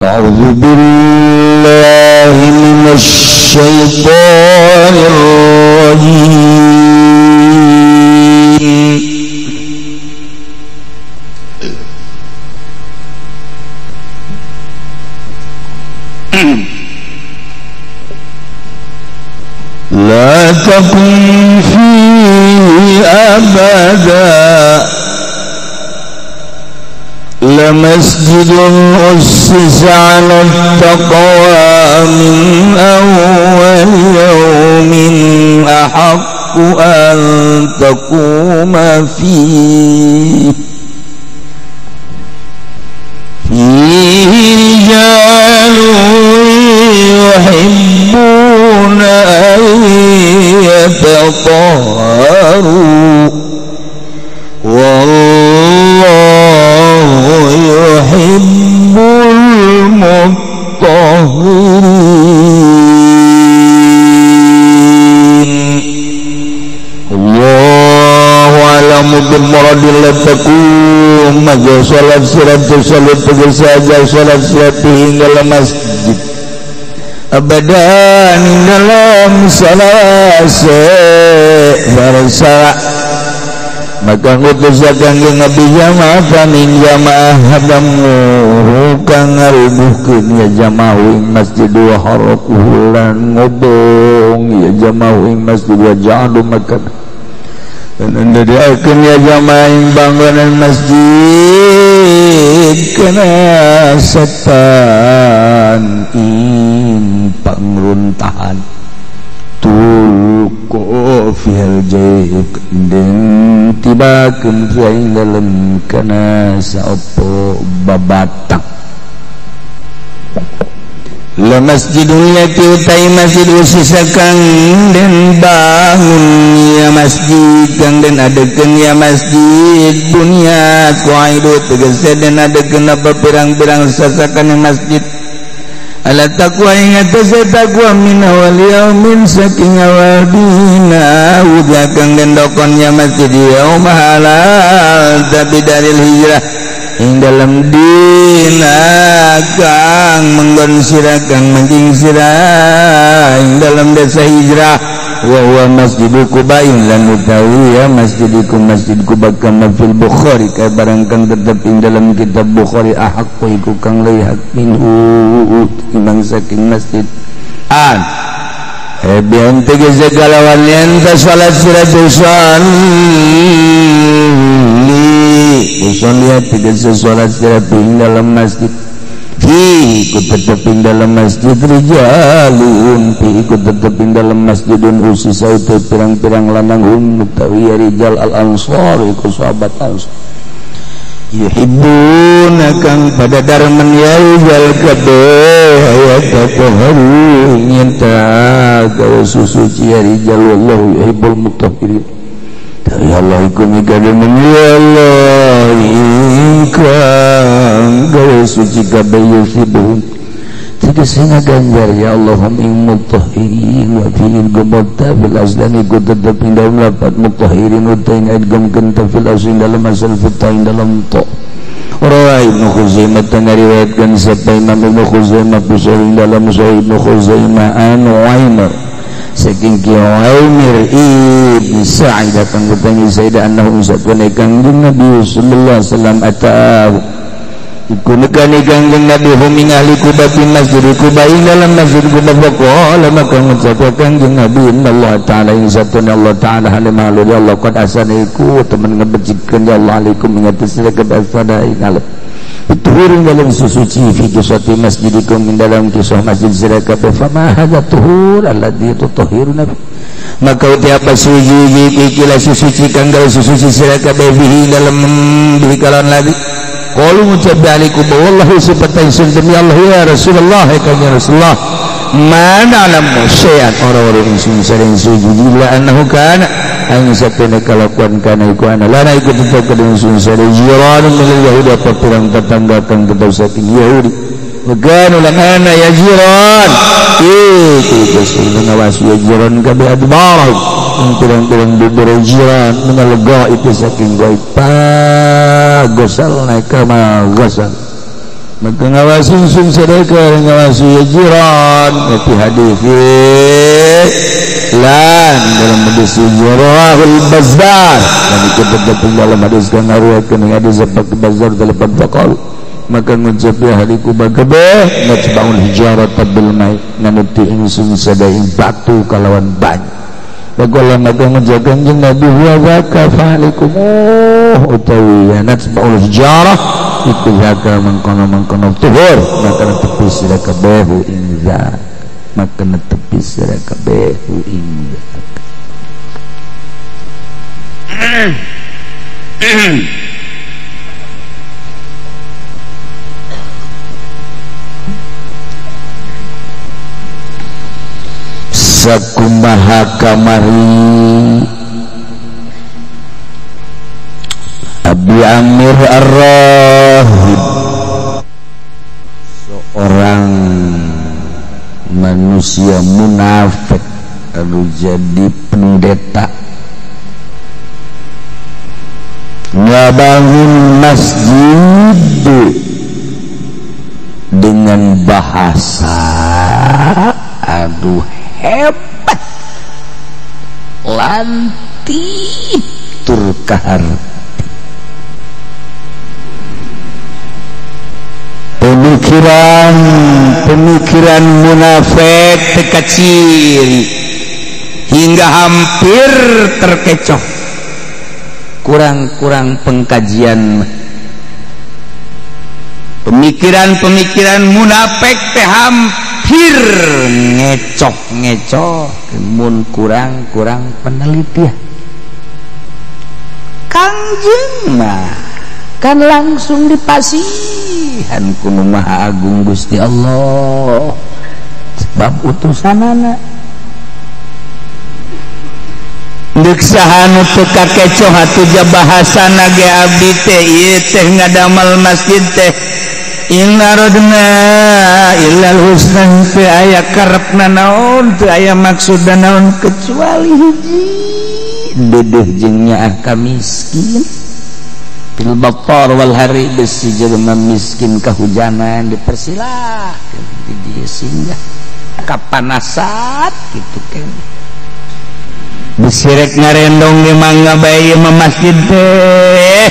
أعوذ بالله من الشيطان الرجيم. لا تقم فيه أبدا لمسجد أسس على التقوى من أول يوم أحق أن تقوم فيه فيه رجال يحبون أن يتطهروا والله يحب المطهرين. الله أعلم بالمراد لا تقوم salat sirat salat saja salat sirat hingga masjid abadan dalam salase barasa maka ngutus kangjeng Nabi jamaah paning jamaah hadamu kang ngarubuhkeun ya jamaah ing masjid wa harakuhu lan ngobong ya jamaah ing masjid wa ja'alu makan dan dadiakeun ya jamaah ing bangunan masjid kana setan ing pangruntahan tulqo fil jayb den tibakeun fi dalam kana saopo babatak la masjidul lati utai masjid usisa kang den bangun ya masjid kang den adekeun ya masjid bunyat qaidu tegese den adekeun apa pirang-pirang sasakan masjid ala taqwa ingat taqwa min awal yaumin saking awal dina udah kang den dokon ya masjid yaum halal tapi dari hijrah ing dalam dina kang menggon sira kang manjing sira ing dalam desa hijrah wa huwa masjidu Quba lan utawi ya masjidiku masjid Quba kama fil Bukhari kaya barang kang tetep ing dalam kitab Bukhari ahaqqu iku kang leuwih hak minhu timbang saking masjid an bian tegese kalawan yen ta salat sira usolli tegese salat sira ing dalam masjid fi ku tetep ing dalam masjid rijalun fi ku tetep ing dalam masjidun usisa itu pirang-pirang lanang hum utawi rijal al ansor iku sahabat ansor yuhibbuna kang pada darman ya rijal kabeh wa tatahharu nyata gawe susuci ya rijal wallahu yuhibbul mutahhirin. Ya Allah iku migademen ya Allah ingkang gawe suci kabeh yusibuhum tegese ngaganjar ya Allah ing mutahhirin wa fil gumta fil aslani iku tetep ing dalem lapat mutahhirin uta ing idgam kenta fil aslin dalam asal fita ing dalam to Rawi Ibnu Khuzaimah ngariwayatkeun sapa Imam Ibnu Khuzaimah fi sahih dalam Sahih Ibnu Khuzaimah an Uwaimir saking Ki Uwaimir ibn Sa'id kang gutani Sa'id annahu satuna kangjeng Nabi sallallahu alaihi wasallam atau iku nekani kangjeng Nabi hum ing ahli Quba fi masjid Quba ing dalam masjid Quba faqala maka ngucap kangjeng Nabi inna ta'ala ing satuna Allah ta'ala halimalu ya Allah qad asana iku temen ngebecikeun ya Allah alaikum ing atas asana ing alep tuhur dalam susuci fi kisati masjidikum min dalam kisah masjid sira kabeh fama hadza tuhur alladzi tutahhiruna maka uti apa suci iki la susuci kang gawe susuci sira kabeh bihi dalam bihi kalawan lagi qalu ngucap alaikum wallahi sifat insun demi Allah ya Rasulullah ya Rasulullah mana alam syai'an ora-ora insun sering suci la annahu kana ang satuna kalakuan kana iku ana lana iku tetep kedeng sun sare jiran min yahudi apa pirang tetangga kang tetep saking yahudi waganu lan ana ya jiran iku geus ngawas ya jiran kabeh adbarah pirang-pirang bubur jiran minal gaib saking gaib pa gosal naik kama gosal Maka ngawasi sun sedekah ngawasi ya jiran fi hadis lan dalam hadis Rawahul Bazzar dan ikut dalam hadis kang ngariwayatkeun hadis Bazzar dalam faqal maka ngucap ya hadiku bagabe natba'ul hijarata bil mai nganuti ingsun sadaing batu kalawan banyu. Bagola maka ngucap kanjeng Nabi wa zaka fa'alikum utawi ya natba'ul hijarah iku zaka mangkono-mangkono tuhur maka tepi sira kabehu inza maka tepi sira kabehu inza. Sakumaha kamari Abi Amir Ar-Rahib, seorang manusia munafik anu jadi pendeta, ngabangun masjid dengan bahasa aduh hebat lantip tur kaharti. Pemikiran munafik tekaciri hingga hampir terkecoh kurang-kurang pengkajian. Pemikiran-pemikiran munafik teh hampir ngecoh-ngecoh mun kurang-kurang penelitian. Kangjeng mah kan langsung dipasihan ku Nu Maha Agung Gusti Allah sebab utusanana. Deuk saha nu teu kakecoh atuh jabahasana ge abdi teh ieu teh ngadamel masjid teh inna rodna illal husna teu aya karepna naon teu aya maksudna naon kecuali hiji dedeh jeung nyaah ka miskin fil batar wal hari besi jelema miskin kahujanan dipersilahkeun di dieu singgah kapanasan kitu keneh besirek ngarendong ge mangga bae ieu masjid teh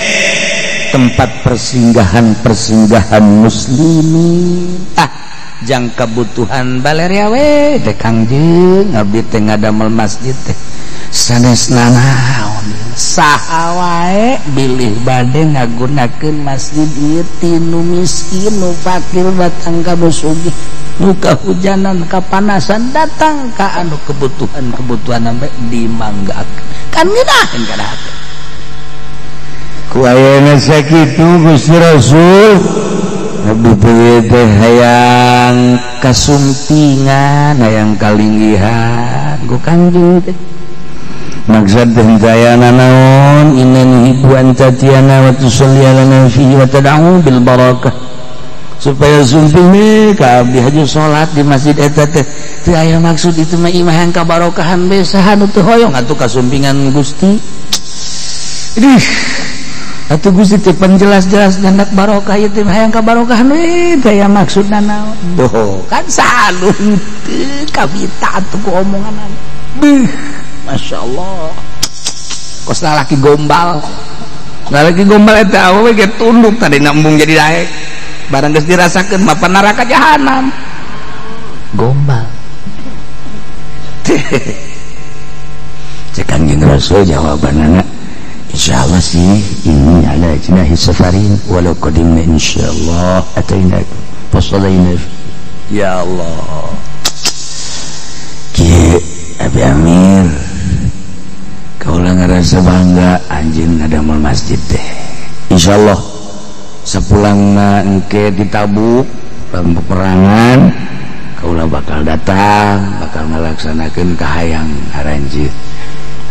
tempat persinggahan-persinggahan muslimin. Ah jang kebutuhan baleria we teh Kangjeng abdi teh ngadamel masjid teh sanesna naon saha wae bilih bade ngagunakeun masjid ieu ti nu miskin nu fakir datang ka nu sugih nu kahujanan kapanasan datang ka anu kebutuhan-kebutuhan sampe dimanggakeun kan ngeunaheun kana hate ku ayeuna sakitu Gusti Rasul abdi teh hayang kasumpingan hayang kalinggihan ku Kangjeng teh maksud teh dayana naon inna nuhibbu an tatiyana wa tusalli lana fihi wa tad'u bil barakah supaya sumping ka abdi haju salat di masjid eta teh teu aya maksud itu mah imah hayang kabarokahan be saha nu teu hoyong atuh kasumpingan Gusti. Ih atuh Gusti teh penjelas-jelas nyandak barokah ieu teh hayang kabarokahan we teu aya maksudna naon. Boh kan salun teu kabita atuh ku omonganna. Beuh Masya Allah kos lalaki gombal eta awewe ge tunduk tadi nembung jadi daek barang geus dirasakeun mah neraka jahanam gombal. Cek Kangjeng Rasul jawabanana insyaallah sih ini ala jinahi safarin walau qadimna insyaallah atainakum fasalaina. Ya Allah kieu Abi Amir kaulah ngerasa bangga anjeun ngadamel masjid teh insyaallah sapulangna engke di Tabuk peperangan kaulah bakal datang bakal ngalaksanakeun kahayang aranjeun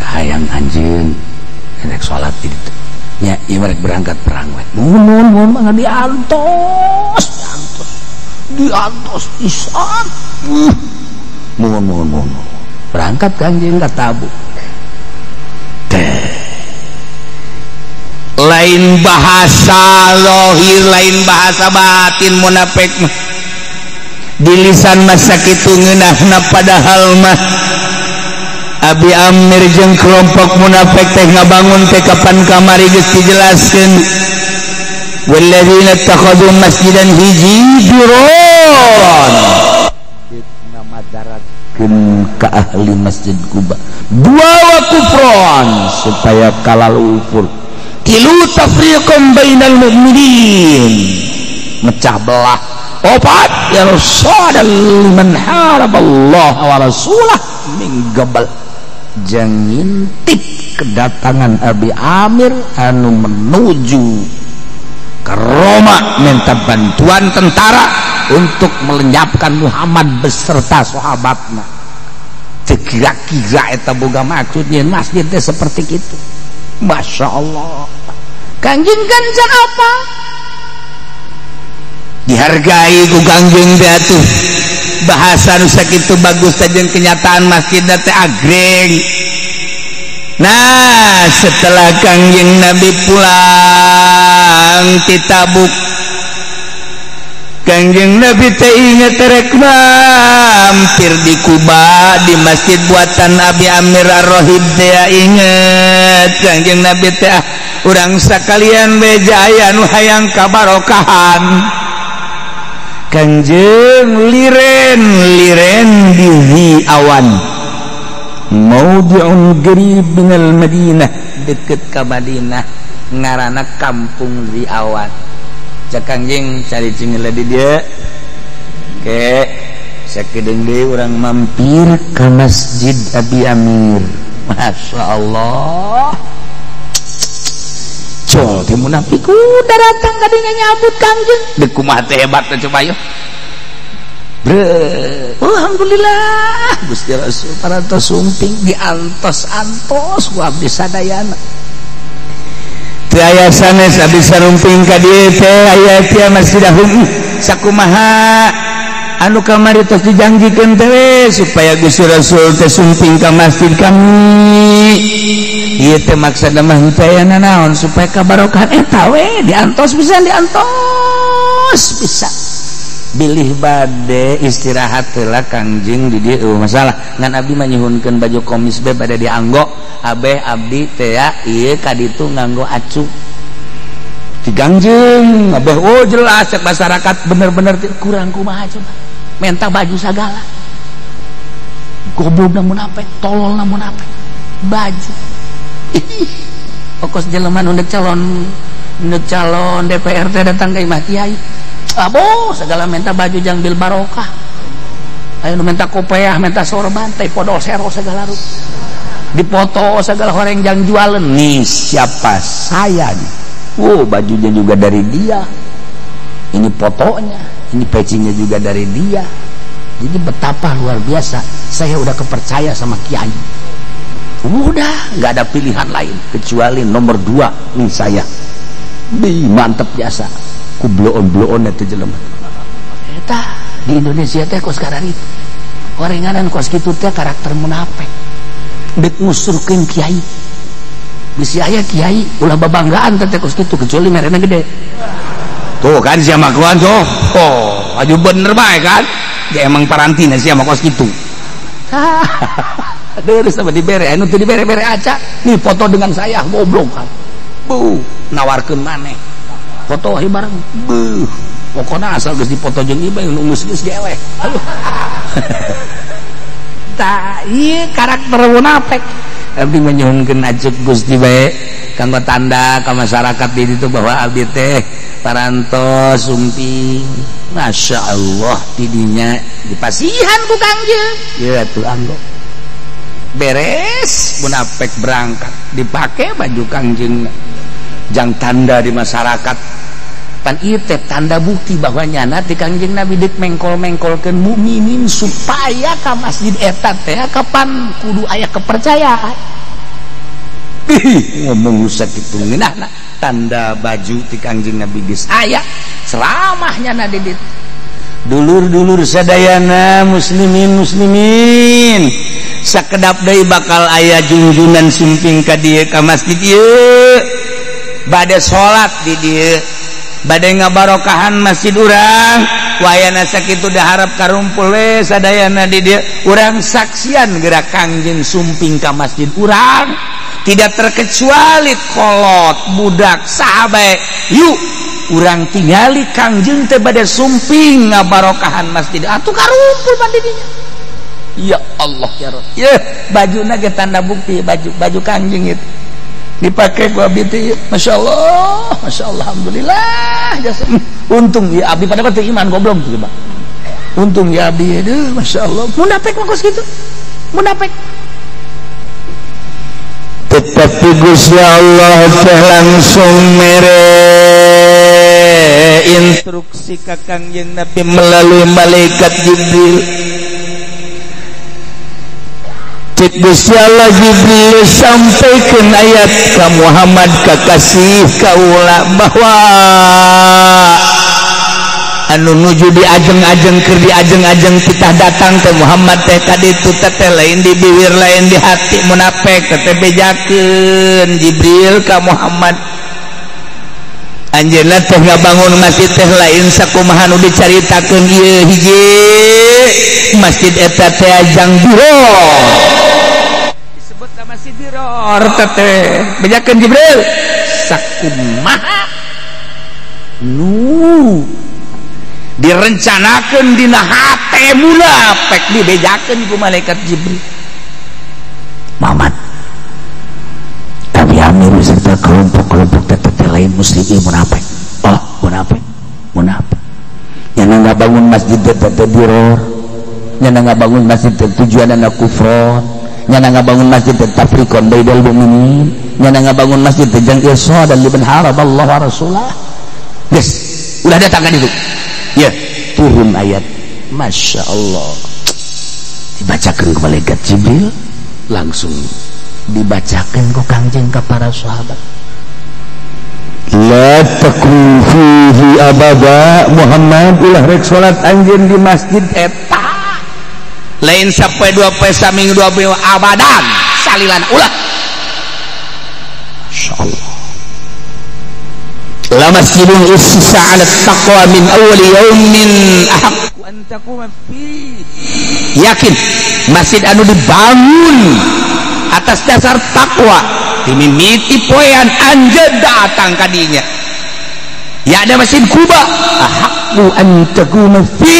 kahayang anjeun rek salat di ditu nya ieu rek berangkat perang we nuhun nuhun mangga diantos diantos diantos pisan nuhun nuhun nuhun berangkat Kangjeng ka Tabuk. Lain bahasa lohir, lain bahasa batin munafik mah. Di lisan masa kitu ngeunahna padahal mah Abi Amir jeung kelompok munafik teh ngabangun teh kapan kamari geus dijelaskeun. Walladzina ittakhadhu masjidan hiji diroran ngamadaratkeun ka ahli Masjid Quba. Dua wa kufran supaya kalalu kufur. Tilu tafriqan bainal mu'minin, mecah belah. Opat yarsadal liman haraballah wa rasulah min qabl, jang ngintip kedatangan Abi Amir anu menuju ke Roma minta bantuan tentara untuk melenyapkan Muhammad beserta sahabatna. Teu kira-kira eta boga maksud nyeun masjid teh seperti itu. Masya Allah, Kangjeng ganjar apa? Dihargai ku Kangjeng teh atuh. Bahasa nu sakitu bagus teh jeung kenyataan masjid teh agreng. Nah, setelah Kangjeng Nabi pulang ti Tabuk, Kangjeng Nabi teh inget rek mampir di Kuba di masjid buatan Abi Amir Ar-Rahib teh inget Kangjeng Nabi teh urang sakalian beja aya nu hayang kabarokahan. Kangjeng liren liren di awan maudhi'un qarib minal Madinah, deket ka Madinah ngaranna kampung di awan. Cek Kangjeng cari cingela di dia ke sakedeung deui urang mampir ka Masjid Abi Amir. Masya Allah, col teh munafik udah datang kadinya nyambut Kangjeng. Deuk kumaha teh hebat teh coba yeuh. Alhamdulillah Gusti Rasul parantos sumping diantos-antos ku abdi sadayana. Teu aya sanes abdi sarumping ka dieu teh aya tia masjidahum sakumaha anu kamari tos dijanjikeun teh supaya Gusti Rasul teh sumping ka masjid kami. Ieu teh maksudna mah henteu aya nanaon supaya kabarokahan eta we diantos pisan diantos pisan. Bilih bade istirahat heula Kangjeng di dieu masalah ngan abdi mah nyuhunkeun baju komis be bade dianggo abeh abdi teh ieu ka ditu nganggo acu di Kangjeng abeh. Oh jelas cek masyarakat bener-bener kurang kumaha coba menta baju sagala goblok na munafik tolol na munafik baju okos jelema nu calon calon DPR teh datang ka imah kiai abo segala minta baju jang bil barokah ayo minta kopiah minta sorban teh podol sero segala rupa dipoto segala orang jang jualan nih siapa saya nih. Wow, bajunya juga dari dia, ini fotonya, ini pecinya juga dari dia. Jadi betapa luar biasa saya udah kepercaya sama kiai, udah nggak ada pilihan lain kecuali nomor 2 nih saya. Bi mantep biasa ku bloon-bloon eta jelema. Eta di Indonesia teh kos kararitu. Orenganan kos kitu teh karakter munafik. Dek ngusurkeun kiai. Bisi aya kiai ulah babanggaan teh kos kitu kecuali merena gede. Tuh kan sia makuan tuh. Oh, aju bener bae kan? Dia emang parantina sia mah kos kitu. Aduh sama dibere, anu teu dibere-bere aca. Nih foto dengan saya goblok kan. Bu, nawarkeun maneh. Foto wae bareng. Beuh, pokona asal geus dipoto jeung ieu bae nu geus geus dieleh. Aduh. Tah, ieu karakter munafik. Abdi menyuhunkeun acuk Gusti bae kanggo tanda ka masyarakat di ditu bahwa abdi teh parantos sumping. Masya Allah tidinya dipasihan ku Kangjeng. Ieu atuh anggo. Beres munafik berangkat dipake baju Kangjeng jang tanda di masyarakat. Pan ieu teh tanda bukti bahwa nyana ti Kangjeng Nabi deuk mengkol-mengkolkeun mukminin supaya ka masjid eta teh kapan kudu aya kepercayaan. Ih, ngomong rusak kitu ngeunahna tanda baju ti Kangjeng Nabi geus aya ceramahnya na di ditu. Dulur-dulur sadayana muslimin muslimin sakedap deui bakal aya junjunan sumping ka dieu ka masjid ieu. bade salat di dieu bade ngabarokahan masjid urang wayana sakitu daharap karumpul we sadayana di dieu urang saksian gerak Kangjeng sumping ka masjid urang tidak terkecuali kolot budak sahabat yuk urang tingali Kangjeng teh bade sumping ngabarokahan masjid atuh karumpul bade dinya. Ya Allah ya Rabb. Yeuh bajuna ge tanda bukti baju Kangjeng itu dipakai ku abdi teh masyaallah masyaallah alhamdulillah jasa. Untung ya abdi pada teu iman goblok coba. Untung ya abdi aduh masyaallah munafik mah kos kitu. Munafik. Tetapi Gusti Allah teh langsung mere instruksi ka Kangjeng Nabi melalui malaikat Jibril. Cek Gusti Allah Jibril sampaikan ayat ka Muhammad kakasih kaula bahwa anu nuju diajeng-ajeng keur diajeng-ajeng kita datang ke Muhammad teh kaditu teh lain di bibir lain di hati munafik teh bejakeun Jibril ka Muhammad anjeunna teh ngabangun masjid teh lain sakumaha nu dicaritakeun ieu hiji masjid eta teh ajang diror disebut masjid diror teh bejakeun Jibril sakumaha nu direncanakeun dina hate munafik dibejakeun ku malaikat Jibril. Muhammad Abi Amir beserta kelompok-kelompok tete lain muslimin munafik. Oh, munafik. Munafik. Nyana ngabangun masjid tete diror. Nyana ngabangun masjid tujuanna kufron. Nyana ngabangun masjid tafriqon bainal mukminin. Nyana ngabangun masjid jang irsa dan liban harab Allah wa rasulah. Yes, udah datang kan itu. Ya, turun ayat. Masya Allah. Dibacakan ke malaikat Jibril, langsung dibacakan ku Kangjeng ke para sahabat. La taqum fihi abada Muhammad ulah rek salat anjeun di masjid eta. Lain sapoe dua poe saminggu dua poe abadan salilan ulah. Masya Allah. La masjidun ussisa 'ala taqwa min awwali yaumin ahaqqu an taquma fi. Yakin masjid anu dibangun atas dasar takwa dimimiti poean anjeun datang kadinya ya ada masjid Kuba ahaqqu an taquma fi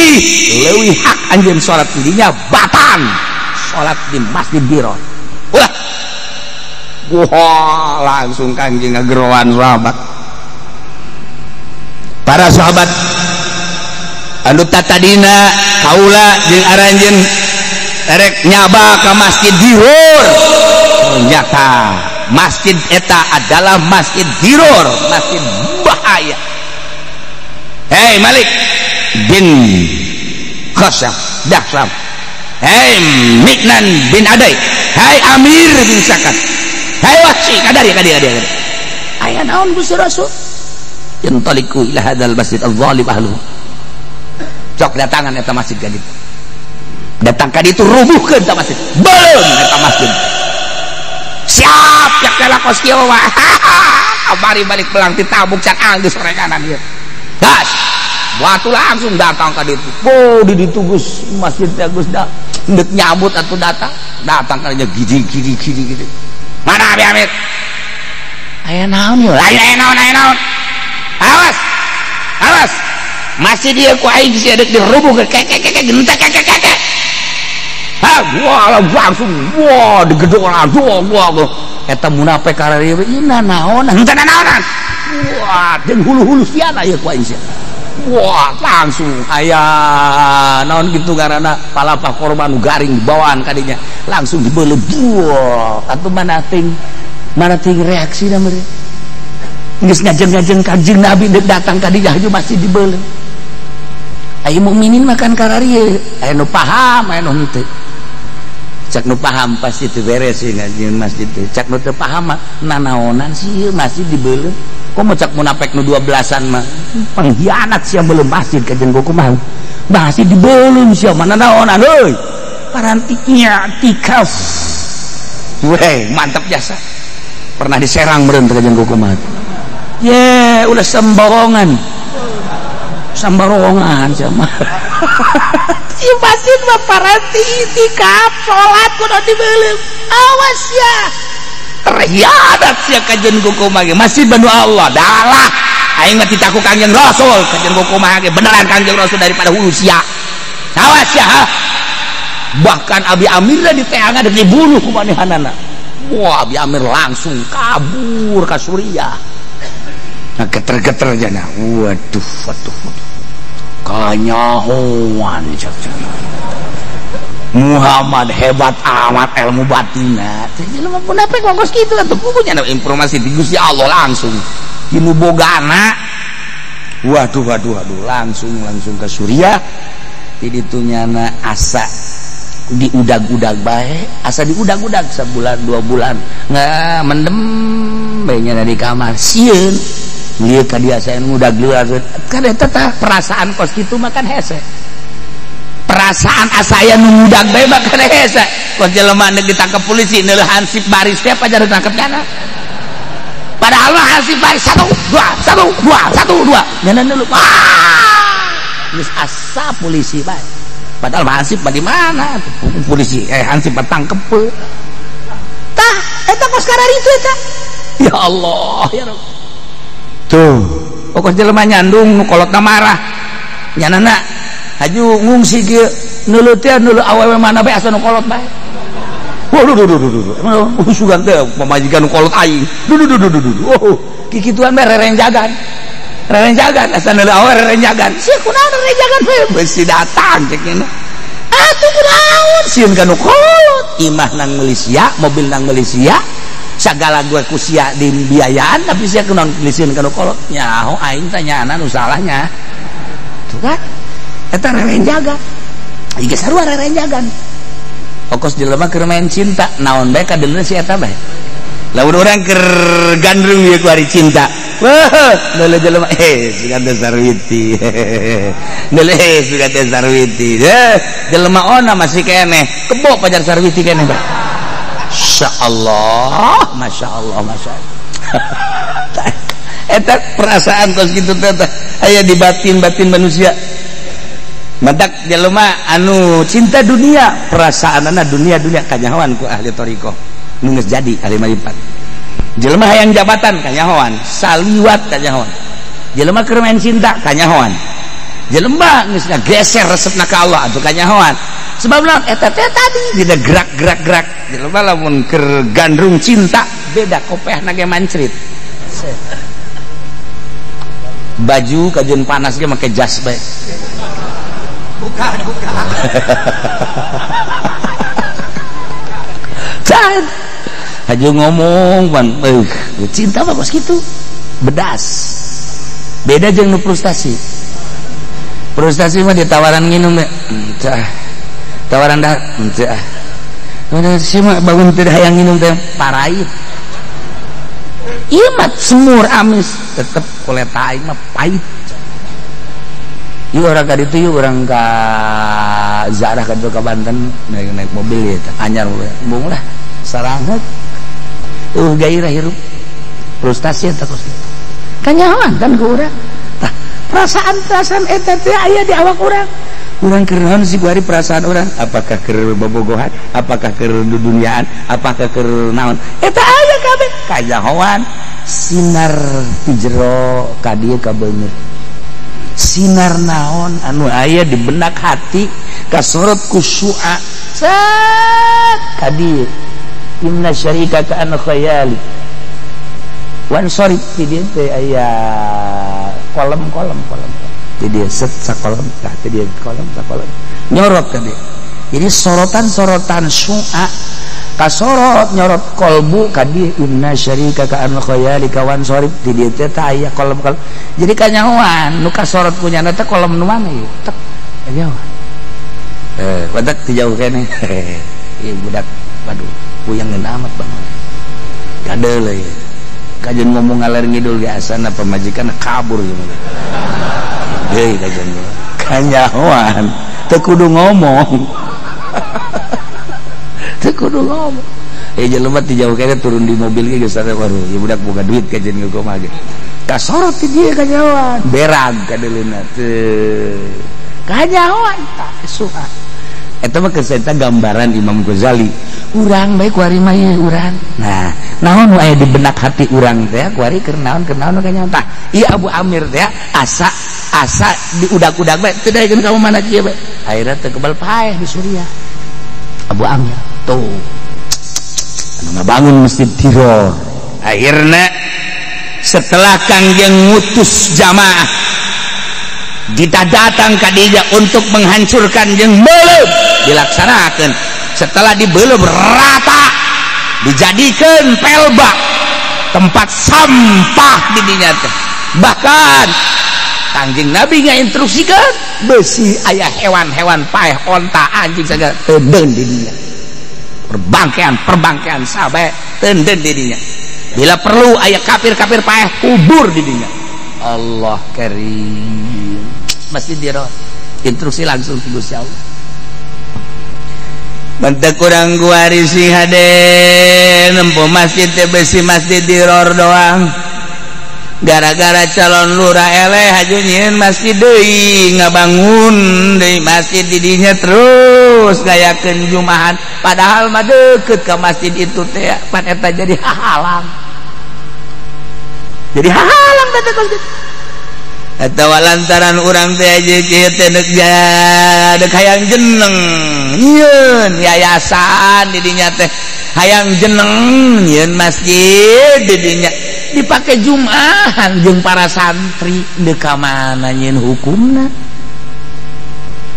leuwih hak anjeun salat dinya batan salat di masjid Diror ulah. Wah langsung Kangjeng ngageroan sahabat para sahabat anu tatadina kaula jeung aranjeun erek nyaba ka masjid Diror ternyata masjid eta adalah masjid Diror masjid bahaya. Hei Malik bin Khasham Dahsam, hei Miknan bin Adai, hei Amir bin Sakan, hei Wahsy kadari kadari kadari aya naon Gusti Rasul yantaliku ila hadzal masjid adh-dhalim ahluhu. Cok datangan eta masjid ka ditu datang ka ditu rubuhkeun eta masjid beuleum eta masjid siap yak kos kieu mah kamari balik belang ditabuk can anggeus sorenganan ieu gas batu langsung datang ka ditu oh di ditu geus masjid teh geus da endek nyambut atuh datang datang ka dinya gidi gidi gidi gidi mana Abi Amir aya naon ieu lain aya naon aya naon awas awas masih dia ku aing sia deuk dirubuh ke keke keke gentek keke keke ha wah langsung wah digedor wah wah eta munafik kararieu ieu naon henteu naonan wah jeung hulu-hulu siana ieu ku aing sia wah langsung aya naon kitu ngaranna palapah korban garing dibawaan kadinya langsung dibeuleum wah atuh mana ting reaksina meureun geus ngajeng-ngajeng Kangjeng Nabi deuk datang ka dinya haju masih dibeuleum. Aya mukminin makan kararieu aya nu paham aya nu henteu. Cak nu paham pasti teu beres sih ngajeng masjid teh. Cak nu teu paham mah nanaonan sih ieu masjid dibeuleum. Komo cak munafik nu 12-an mah pengkhianat sia beuleum masjid ka jeung kumaha. Masjid dibeuleum sia mah nanaonan euy. Parantiknya tikaf. Weh, mantap jasa. Pernah diserang meureun teh ka jeung kumaha. Ye, ulah sembarongan. Sembarongan sama. Si masjid mah paranti itikaf, salat kudu dibeuleum. Awas ya. Terhiadat sia kajen kumaha ge. Masjid banu Allah, dalah. Aing mah titaku Kangjeng Rasul, kajen kumaha ge beneran Kangjeng Rasul daripada hulu sia. Awas ya. Ha? Bahkan Abi Amir di teangan dibunuh ku manehanana. Wah, Abi Amir langsung kabur ka Suriah. Nah, geter-geter jana. Waduh, waduh, waduh. Kanyahoan cak. Muhammad hebat amat ilmu batinna. Jelema munafik kos kitu atuh punya informasi di Gusti Allah langsung. Dinu bogana. Waduh, waduh, waduh, langsung ke Suriah. Di ditu nyana asa diudag-udag bae, asa diudag-udag sebulan 2 bulan. Nggak mendem bae nyana di kamar. Sieun. Lieu ka dia saya ngudag luar. Kan eta tah perasaan kos kitu mah kan hese. Perasaan asa aya nu ngudag bae mah kan hese. Kos jelema deuk ditangkep polisi neuleuh hansip baris teh pajar ditangkep kana. Padahal mah hansip baris 1 2 1 2 1 2. Nyana neuleuh. Wah! Geus asa polisi bae. Padahal mah hansip mah di mana? Polisi hansip mah tangkep. Tah, eta kos kararitu eta. Ya Allah, ya Rabb. Tuh, pokok jelema nyandung nu kolotna marah. Nyanana haju ngungsi kieu neuleuh teh neuleuh awewe mana bae asa nu kolot bae. Waduh duh duh duh duh. Sugan teh pamajikan nu kolot aing. Duh duh duh duh duh. Oh, kikituan bae rerenjagan. Rerenjagan asa neuleuh awewe rerenjagan. Sia kunaon rerenjagan bae beusi datang cek nya. Atuh kunaon sieun ka nu kolot. Imah nang Malaysia, mobil nang Malaysia. Segala gue kusia di biayaan tapi sia kunaon lisieun ka nu kolot. Nyaho aing teh nyana nu salahnya. Tuh kan eta rerenjagan. Ieu sarua rerenjagan. Okos jelema keur main cinta, naon bae kadeuleuh si eta bae. Lamun urang keur gandrung ieu ku ari cinta. Wah, leuleuh jelema sugan teh Sarwiti. Leuleuh sugan teh Sarwiti. Jelema ona masih keneh, kebo pajar Sarwiti keneh bae. Masya Allah, Masya Allah, Masya Allah. Eta perasaan kos kitu teh aya di batin-batin manusia. Madak jelema anu cinta dunia, perasaanana dunia-dunia kanyahoan ku ahli thariqah. Nu geus jadi ahli marifat. Jelema hayang jabatan kanyahoan, saliwat kanyahoan. Jelema keur main cinta kanyahoan. Jelema geus ngageser resepna ka Allah atuh kanyahoan. Sebab naon eta teh tadi dina gerak-gerak-gerak. Jelema lamun keur gandrung cinta beda kopehna ge mancrit. Baju kajeun panas ge make jas bae. Bukan, bukan. Can. Haju ngomong pan, cinta mah kos kitu. Bedas. Beda jeung nu frustasi. Frustasi mah ditawaran nginum teh. Tawaran dah teu ah. Mana sih mah bangun teu hayang nginum teh parait. Ieu mah semur amis tetep kuleta aing mah pahit. Ieu urang ka ditu ieu urang ka Zarah ka ditu ka Banten naik mobil ieu teh anyar embung lah saranget. Gairah hirup. Frustasi eta kos kitu. Kanyahoan kan ku urang. Tah perasaan-perasaan eta teh aya di awak urang. Urang keur naon sih kuari perasaan urang? Apakah keur bobogohan? Apakah keur duniaan? Apakah keur naon? Eta aya kabeh kanyahoan sinar ti jero ka dieu ka beungeut. Sinar naon anu aya di benak hati kasorot ku syu'a set ka dieu. Inna syarika ka an khayali. Wan sorry ti dieu teh aya kolom-kolom kolom. Jadi set sakolom tah jadi kolom sakolom nyorot ka dia. Jadi sorotan-sorotan syu'a kasorot nyorot kolbu ka dia inna syarika ka an khayali kawan sorib di dieu teh tah aya kolom-kolom. Jadi kanyahoan nu kasorot kunyana teh kolom nu mana ieu? Tek kanyahoan. Badak ti jauh keneh. Ieu budak waduh puyeng amat bangun. Kadeuleuh ieu. Kajeun ngomong ngaler ngidul ge asana pamajikan kabur ieu mah. Hei kajeun kanyahoan teu kudu ngomong. Teu kudu ngomong. Jelema ti jauh kene turun di mobil ge geus waduh ieu budak boga duit kajeun kumaha ge. Kasorot ti dieu kanyahoan berag kadeleuna teu kanyahoan tah suha. Eta mah keseta gambaran Imam Ghazali. Urang bae kuari mah ye urang. Nah, naon nu aya di benak hati urang teh kuari keur naon kanyahoan tah. Ieu Abu Amir teh asa asa diudak-udak bae teu daekeun ka mana kieu bae. Akhirna teu kebal paeh di Suriah. Abu Amir tuh anu ngabangun Masjid Tiror. Akhirna setelah Kangjeng ngutus jamaah ditadatang ka dinya untuk menghancurkan jeung beuleum dilaksanakan. Setelah dibeuleum rata dijadikan pelbak tempat sampah di dinya teh. Bahkan Kangjeng Nabi ngainstruksikan besi aya hewan-hewan paeh onta anjing sagala teudeun di dinya. Perbangkean sabae teudeun di dinya. Bila perlu aya kafir-kafir paeh kubur di dinya. Allah karim. Masjid Diror instruksi langsung ti Gusti Allah. Bentek kurang kuari si hade nempo masjid teh besi Masjid Diror doang. Gara-gara calon lurah eleh haju nyieun masjid deui ngabangun deui masjid di dinya terus ngayakeun jumahan padahal mah deukeut ka masjid itu teh pan eta jadi hahalang. Jadi hahalang teh masjid. Atawa lantaran urang teh aja kieu teh deuk hayang jeneng nyieun yayasan di dinya teh hayang jeneng nyieun masjid di dinya dipake jumahan jeung para santri deuk ka mana nyieun hukumna.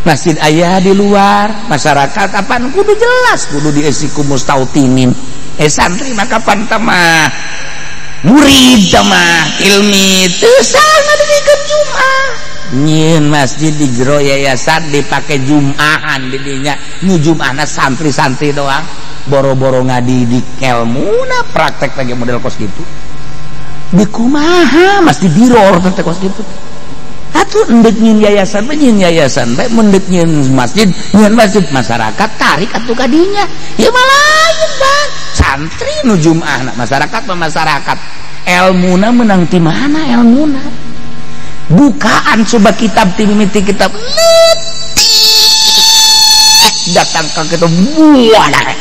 Masjid aya di luar masyarakat apaan kudu jelas kudu diisi ku mustautinin. Santri mah kapan teh mah murid mah ilmi teu sana didikeun Jumat nyieun masjid di jero yayasan dipake jumahan di dinya nu jumahna santri-santri doang boro-boro ngadidik elmuna praktek lagi model kos kitu di kumaha masjid diror teh kos kitu atuh endek nyieun yayasan mah nyieun yayasan bae mun deuk nyieun masjid masyarakat tarik atuh ka dinya ieu mah lain bang santri nu jumahna masyarakat mah masyarakat elmuna menang ti mana elmuna bukaan coba kitab ti mimiti kitab leutik datang ka kitu buah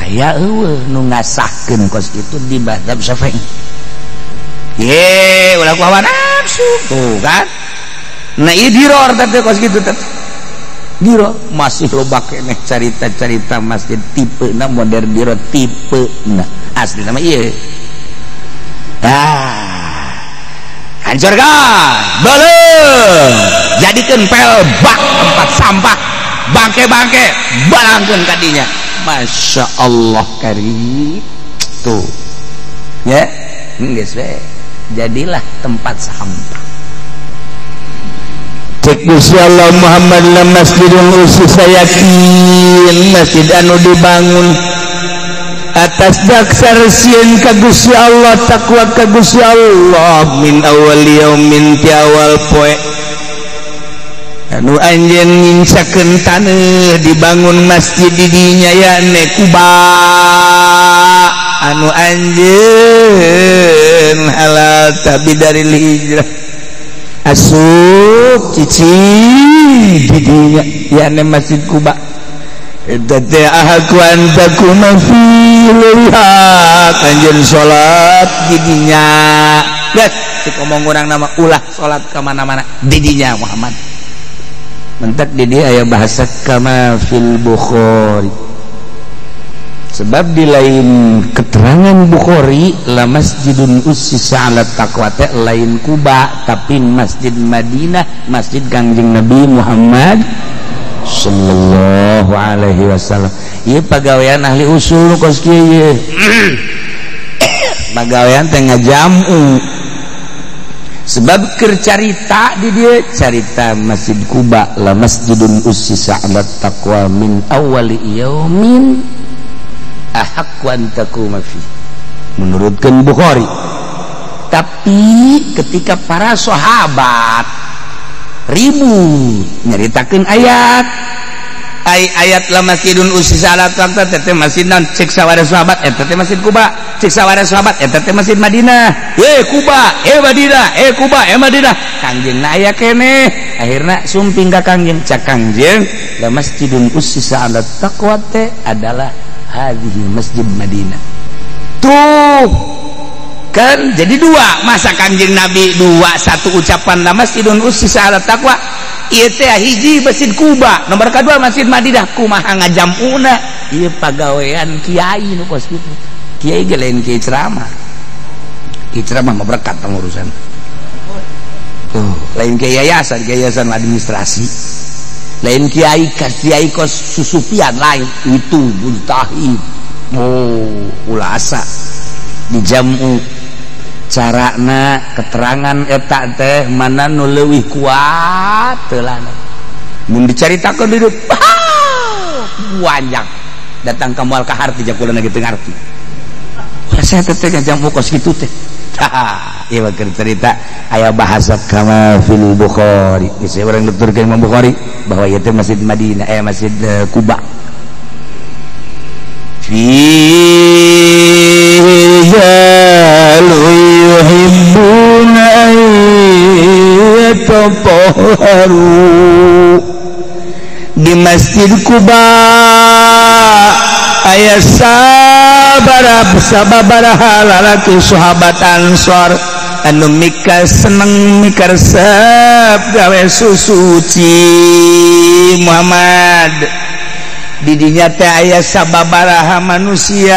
aya eueuh nu ngasahkeun kos kitu di mazhab Syafi'i. Ye ulah ku hawa nafsu tuh kan. Nah ieu diror teh kos kitu teh Diro masih loba keneh carita-carita masjid tipe na modern diro tipe na asli nama ieu. Ah, hancurkan, belum jadikan pelbak tempat sampah bangke-bangke balangkeun kadinya. Masya Allah karim tuh ya geus we jadilah tempat sampah. Cek Gusti Allah Muhammad la masjidun usisa yakin masjid anu dibangun atas dasar sieun ka Gusti Allah takwa ka Gusti Allah min awal yaumin ti awal poe anu anjeun ngincakeun taneuh dibangun masjid di dinya yane Kuba anu anjeun halal tabi dari hijrah asup cicing di dinya yane Masjid Kuba eta teh ahaku antakuma fi liha anjeun salat di dinya geus cek omong urang nama ulah salat ka mana-mana di dinya Muhammad mentak di dia aya bahasa kama fil Bukhari sebab di lain keterangan Bukhari la masjidun ussisa ala taqwa teh lain Kuba tapi Masjid Madinah Masjid Kangjeng Nabi Muhammad sallallahu alaihi wasallam. Ieu pagawean ahli usul kos kieu ieu pagawean teh ngajamu sebab keur carita di dieu carita Masjid Kuba la masjidun ussisa ala taqwa min awwali yaumin ahaqqu an taquma fi menurutkan Bukhari. Tapi ketika para sahabat ribut nyaritakeun ayat Ai ayat la masjidun usisa ala taqwa teh masjid naon cek sawara sahabat eta teh masjid Kuba, cek sawara sahabat eta teh masjid Madinah. Ye Kuba, eh Madinah, eh Kuba, eh Madinah. Kangjeng na aya keneh. Akhirna sumping ka Kangjeng, cak Kangjeng la masjidun usisa ala taqwa teh adalah hadhihi masjid Madinah. Tuh kan jadi dua, masa Kangjeng Nabi dua satu ucapan la masjidun usisa ala taqwa ieu teh hiji masjid Kuba, nomor kedua masjid Madinah, kumaha ngajamuna ieu pagawean kiai nu kos kitu. Kiai ge lain kiai ceramah. Kiai ceramah mah berkat pengurusan. Tuh, lain kiai yayasan, yayasan administrasi. Lain kiai kiai kos susupian lain, itu mujtahid. Oh, ulasa dijamu carana keterangan eta teh mana nu leuwih kuat teu lana mun dicaritakeun di dieu panjang datang ka moal ka harti jakulana ge teu ngarti. Saya teh ngajamu kos kitu teh. Tah, ieu mah keur cerita aya bahasa kama fil Bukhari. Geus urang nuturkeun Imam Bukhari bahwa ieu teh masjid Madinah masjid Kuba. Fi yuhibbuna an yatatahharu di Masjid Kuba aya sababaraha lalaki sahabat Ansor anu mika seneng mika resep gawe susuci Muhammad. Didinya teh aya sababaraha manusia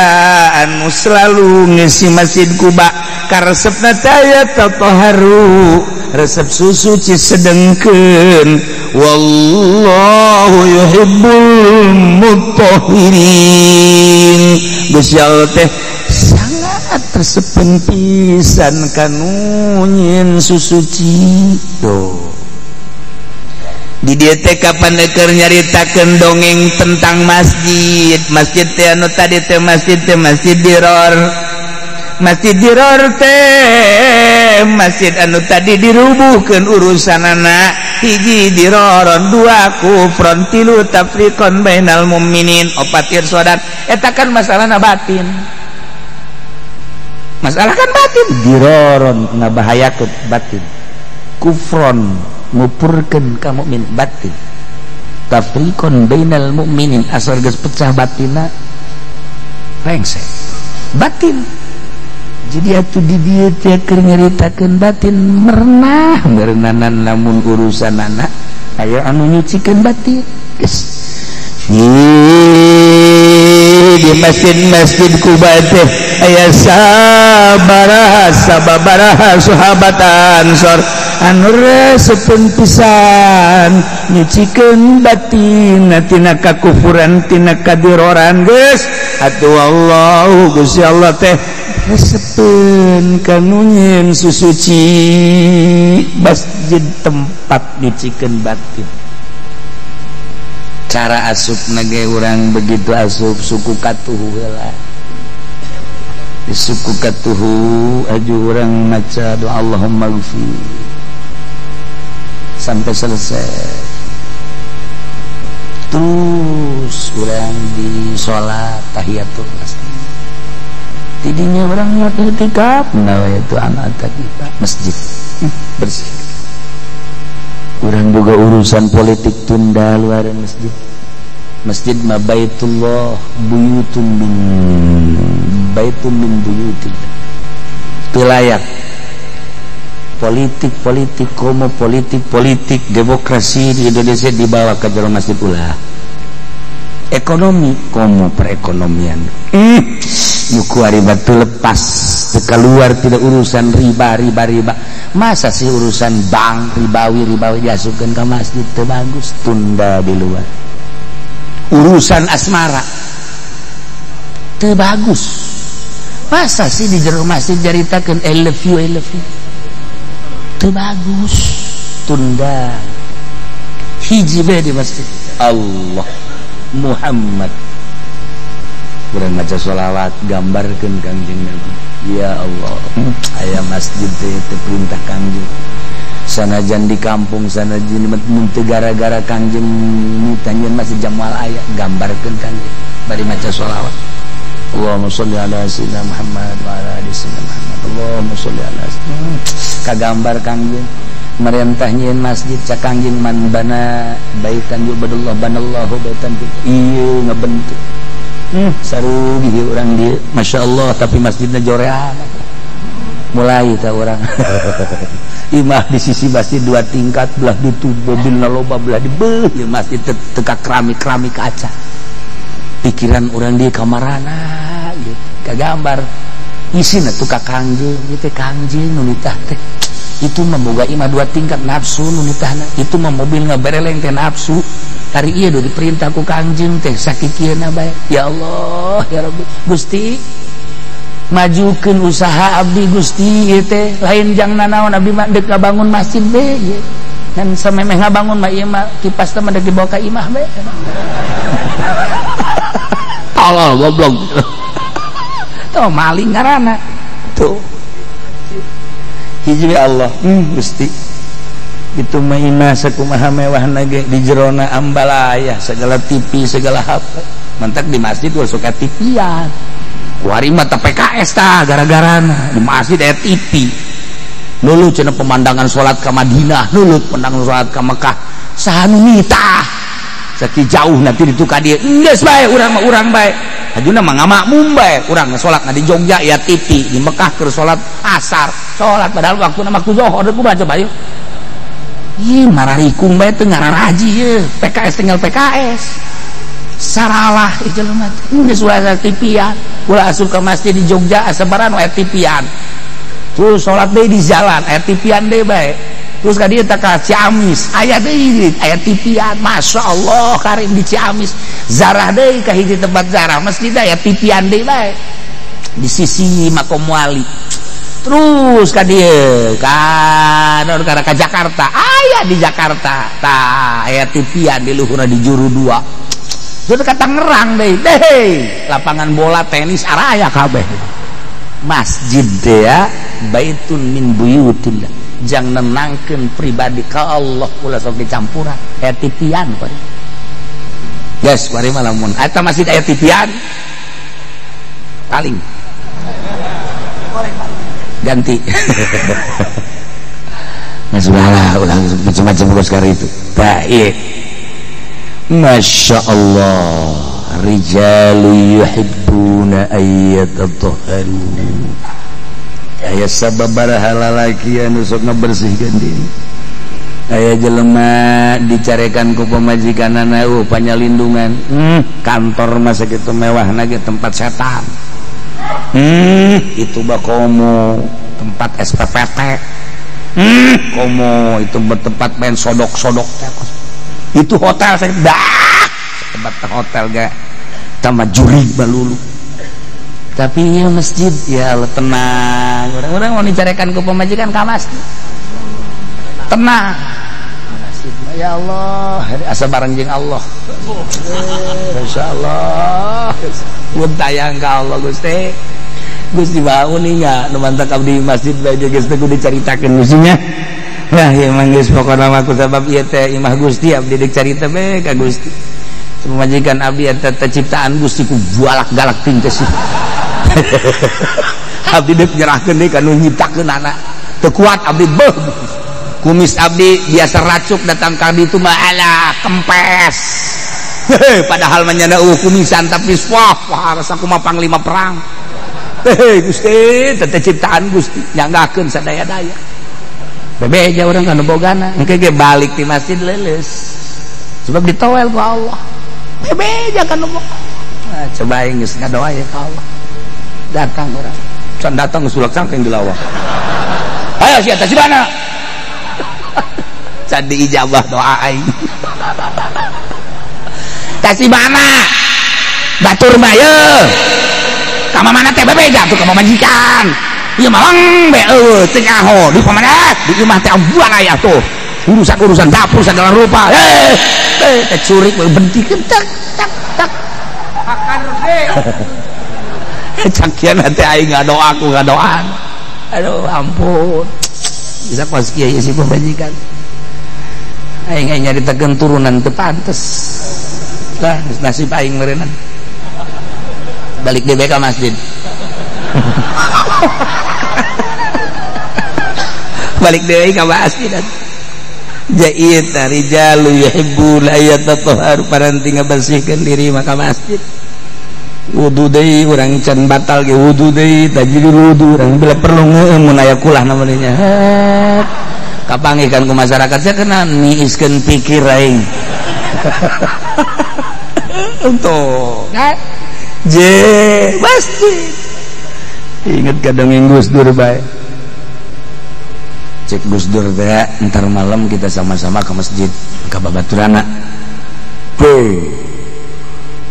anu selalu ngisi Masjid Kuba karesepna teh aya tataharu resep susuci sedengkeun wallahu yuhibbul mutahhirin. Gusti Allah teh sangat resepeun pisan kanu nyieun susuci. Tuh di dieu teh kapan keur nyaritakeun dongeng tentang masjid. Masjid teh anu tadi teh masjid diror. Masjid diror teh masjid anu tadi dirubuhkeun urusanana hiji diroron, dua kufron, tilu tafriqon bainal mukminin, opat irsodan. Eta kan masalahna batin. Masalah kan batin. Diroron ngabahayakeun batin. Kufron ngupurkeun ka mukmin batin. Tafriqon bainal mukminin asal geus pecah batinna rengsek batin. Jadi atuh di dieu teh keur nyaritakeun batin merenah merenanan lamun urusanana aya anu nyucikeun batin. Geus di masjid-masjid Kuba teh aya sabaraha sababaraha sahabat Ansor anu resepeun pisan nyucikeun batin tina kakufuran tina kadiroran. Geus atuh Allahu Gusti Allah teh resepeun kanu nyieun susuci masjid tempat nyucikeun batin. Cara asupna ge urang begitu asup suku katuhu heula. Di suku katuhu aju urang maca doa Allahumma ghfir sampai selesai. Terus urang di sholat tahiyatul masjid. Tidinya orang niat i'tikaf nawaitu an atakita masjid bersih. Urang boga urusan politik tunda luar masjid. Masjid ma baitullah buyutun min baitun min buyutillah. Teu layak politik politik komo politik politik demokrasi di Indonesia dibawa ke jero masjid ulah. Ekonomi komo perekonomian. Nuku ari batu lepas keluar tidak urusan riba riba riba. Masa sih urusan bank ribawi ribawi diasupkeun ka masjid teu bagus, tunda di luar. Urusan asmara teu bagus. Masa sih di jero masjid caritakeun I love you I love you. Teu bagus, tunda. Hiji bae di masjid. Allah Muhammad. Kurang maca sholawat gambarkeun Kangjeng Nabi. Ya Allah, aya masjid teh teu perintah Kangjeng. Sanajan di kampung sanajan mun teu gara-gara Kangjeng tanyeun masih jamal aya gambarkeun Kangjeng bari maca sholawat. Allahumma sholli ala sayyidina Muhammad wa ala ali sayyidina Muhammad. Allahumma sholli ala sayyidina. Kagambar Kangjeng merentah nyieun masjid cak Kangjeng man bana baitan yubadullah banallahu baitan ieu ngabentuk. Sarugi urang dieu masyaallah tapi masjidna jorean. Mulai ta urang. Imah di sisi masjid dua tingkat belah ditu mobilna loba belah di beuh ieu masjid teu keramik-keramik kaca. Pikiran urang di kamarana ieu kagambar isina tuh ka Kangjeng ieu teh Kangjeng nu nitah teh. Itu mah boga imah dua tingkat nafsu nu nitahna. Itu mah mobil ngabereleng teh nafsu. Hari ieu do diperintah ku Kangjeng teh sakikieuna bae. Ya Allah ya Rabbi Gusti majukeun usaha abdi Gusti ieu teh lain jang nanaon abdi mah deuk ngabangun masjid be ieu. Dan samemeh ngabangun mah ieu mah kipas teh mah deuk dibawa ka imah be. Tolol goblok. Tuh maling ngaranna. Tuh. Hiji Allah, Gusti. Itu mah imah sakumaha mewahna ge di jerona ambalaya segala TV segala HP. Mantak di masjid ulah suka TV-an. Kuari mah PKS tah gara-garana di masjid aya TV. Nuluh cenah pemandangan salat ka Madinah, nuluh pemandangan salat ka Mekah. Saha nu nitah? Sakieu jauh nanti ditu ka dieu. Geus bae urang mah urang bae. Hajuna mah ngamakmum bae. Urang salat di Jogja ya TV, di Mekah keur salat asar. Salat padahal waktuna waktu zuhur kumaha coba yeuh. Ih mararikung bae teu ngararaji yeuh. PKS tinggal PKS. Saralah ieu jelema teh. Geus ulah TV-an. Ulah asup ka masjid di Jogja asabaran aya TV-an. Terus salat deui di jalan aya TV-an deui bae. Terus ka dieu teh ka Ciamis aya deui aya TV-an. Masyaallah karim di Ciamis. Zarah deui ka hiji tempat zarah masjid aya TV-an deui bae. Di sisi Makom Wali. Terus ka dieu ka naon ka Jakarta aya di Jakarta tah aya TV-an di luhurna di juru dua. Terus ka Tangerang deui deh lapangan bola tenis araya kabeh. Masjid teh ya baitun min buyutillah jang nenangkeun pribadi ka Allah ulah sok dicampuran aya TV-an kuari. Geus kuari mah lamun eta masjid aya TV-an paling ganti. Nah sudahlah ulah macam-macam geus kari itu. Baik. Masya Allah rijalu yuhibbuna ayyatatahharu. Aya sababaraha lalaki anu sok ngabersihkeun diri. Aya jelema dicarekan ku pamajikanana panyalindungan. Kantor mah sakitu mewahna ge tempat setan. Itu bah komo tempat SPPT. Komo itu tempat main sodok-sodok. Itu hotel saya dah tempat hotel gak tambah juri balulu. Tapi ya masjid ya Allah tenang. Orang-orang mau dicarekan ke pemajikan ka masjid. Tenang. Masjid ya Allah, asa bareng jeung Allah. Masyaallah. Mun tayang ka Allah Gusti. Gusti baun nya nu mantak abdi masjid bae geus teh kudu dicaritakeun Gustinya. Nah, ieu mah geus pokona mah ku sabab ieu teh imah Gusti abdi deuk carita bae ka Gusti. Pemajikan abdi eta teh ciptaan Gusti ku galak-galak ting teh sih. Abdi deuk nyerahkeun deui ka nu nyiptakeun anak. Teu kuat abdi beuh. Kumis abdi biasa racuk datang ka ditu mah alah kempes. Padahal mah nyana eueuh kumisan tapi wah wah kumaha panglima perang. Hei Gusti, teh ciptaan Gusti nyanggakeun sadaya-daya. Bebeja urang kana bogana, engke ge balik ti masjid leuleus. Sebab ditowel ku Allah. Bebeja kana boga. Nah, coba aing geus ngadoa ya ka Allah. Datang urang. Can datang geus ulak cangkeng di lawang. Ayo sia teh si mana? Can diijabah doa aing. Teh si mana? Batur mah ye. Ka mana teh bebeja tuh ka majikan. Ieu mah lang be eueuh teu nyaho di pamana di imah teh ambuan aya tuh. Urusan-urusan dapur segala rupa. Teh curik bentikeun tak tak tak. Makan teh. Cakian teh aing ngadoa ku ngadoan. Aduh ampun. Bisa kos kieu si pamajikan. Aing aing nyaritakeun turunan teu pantes. Lah nasib aing meureunna. Balik deui ka masjid. Balik deui ka masjid. Jait rijalu yuhibbu la yatatahharu paranti ngabersihkeun diri maka masjid. Wudu deui urang can batal ge wudu deui tajidul wudu urang bila perlu mun aya kulah namanya. Kapanggihkan ku masyarakat sia kena niiskeun pikir aing. Untuk je masjid. Ingat kadang Gus Dur bae. Cek Gus Dur teh ntar malam kita sama-sama ke masjid ke Babaturana.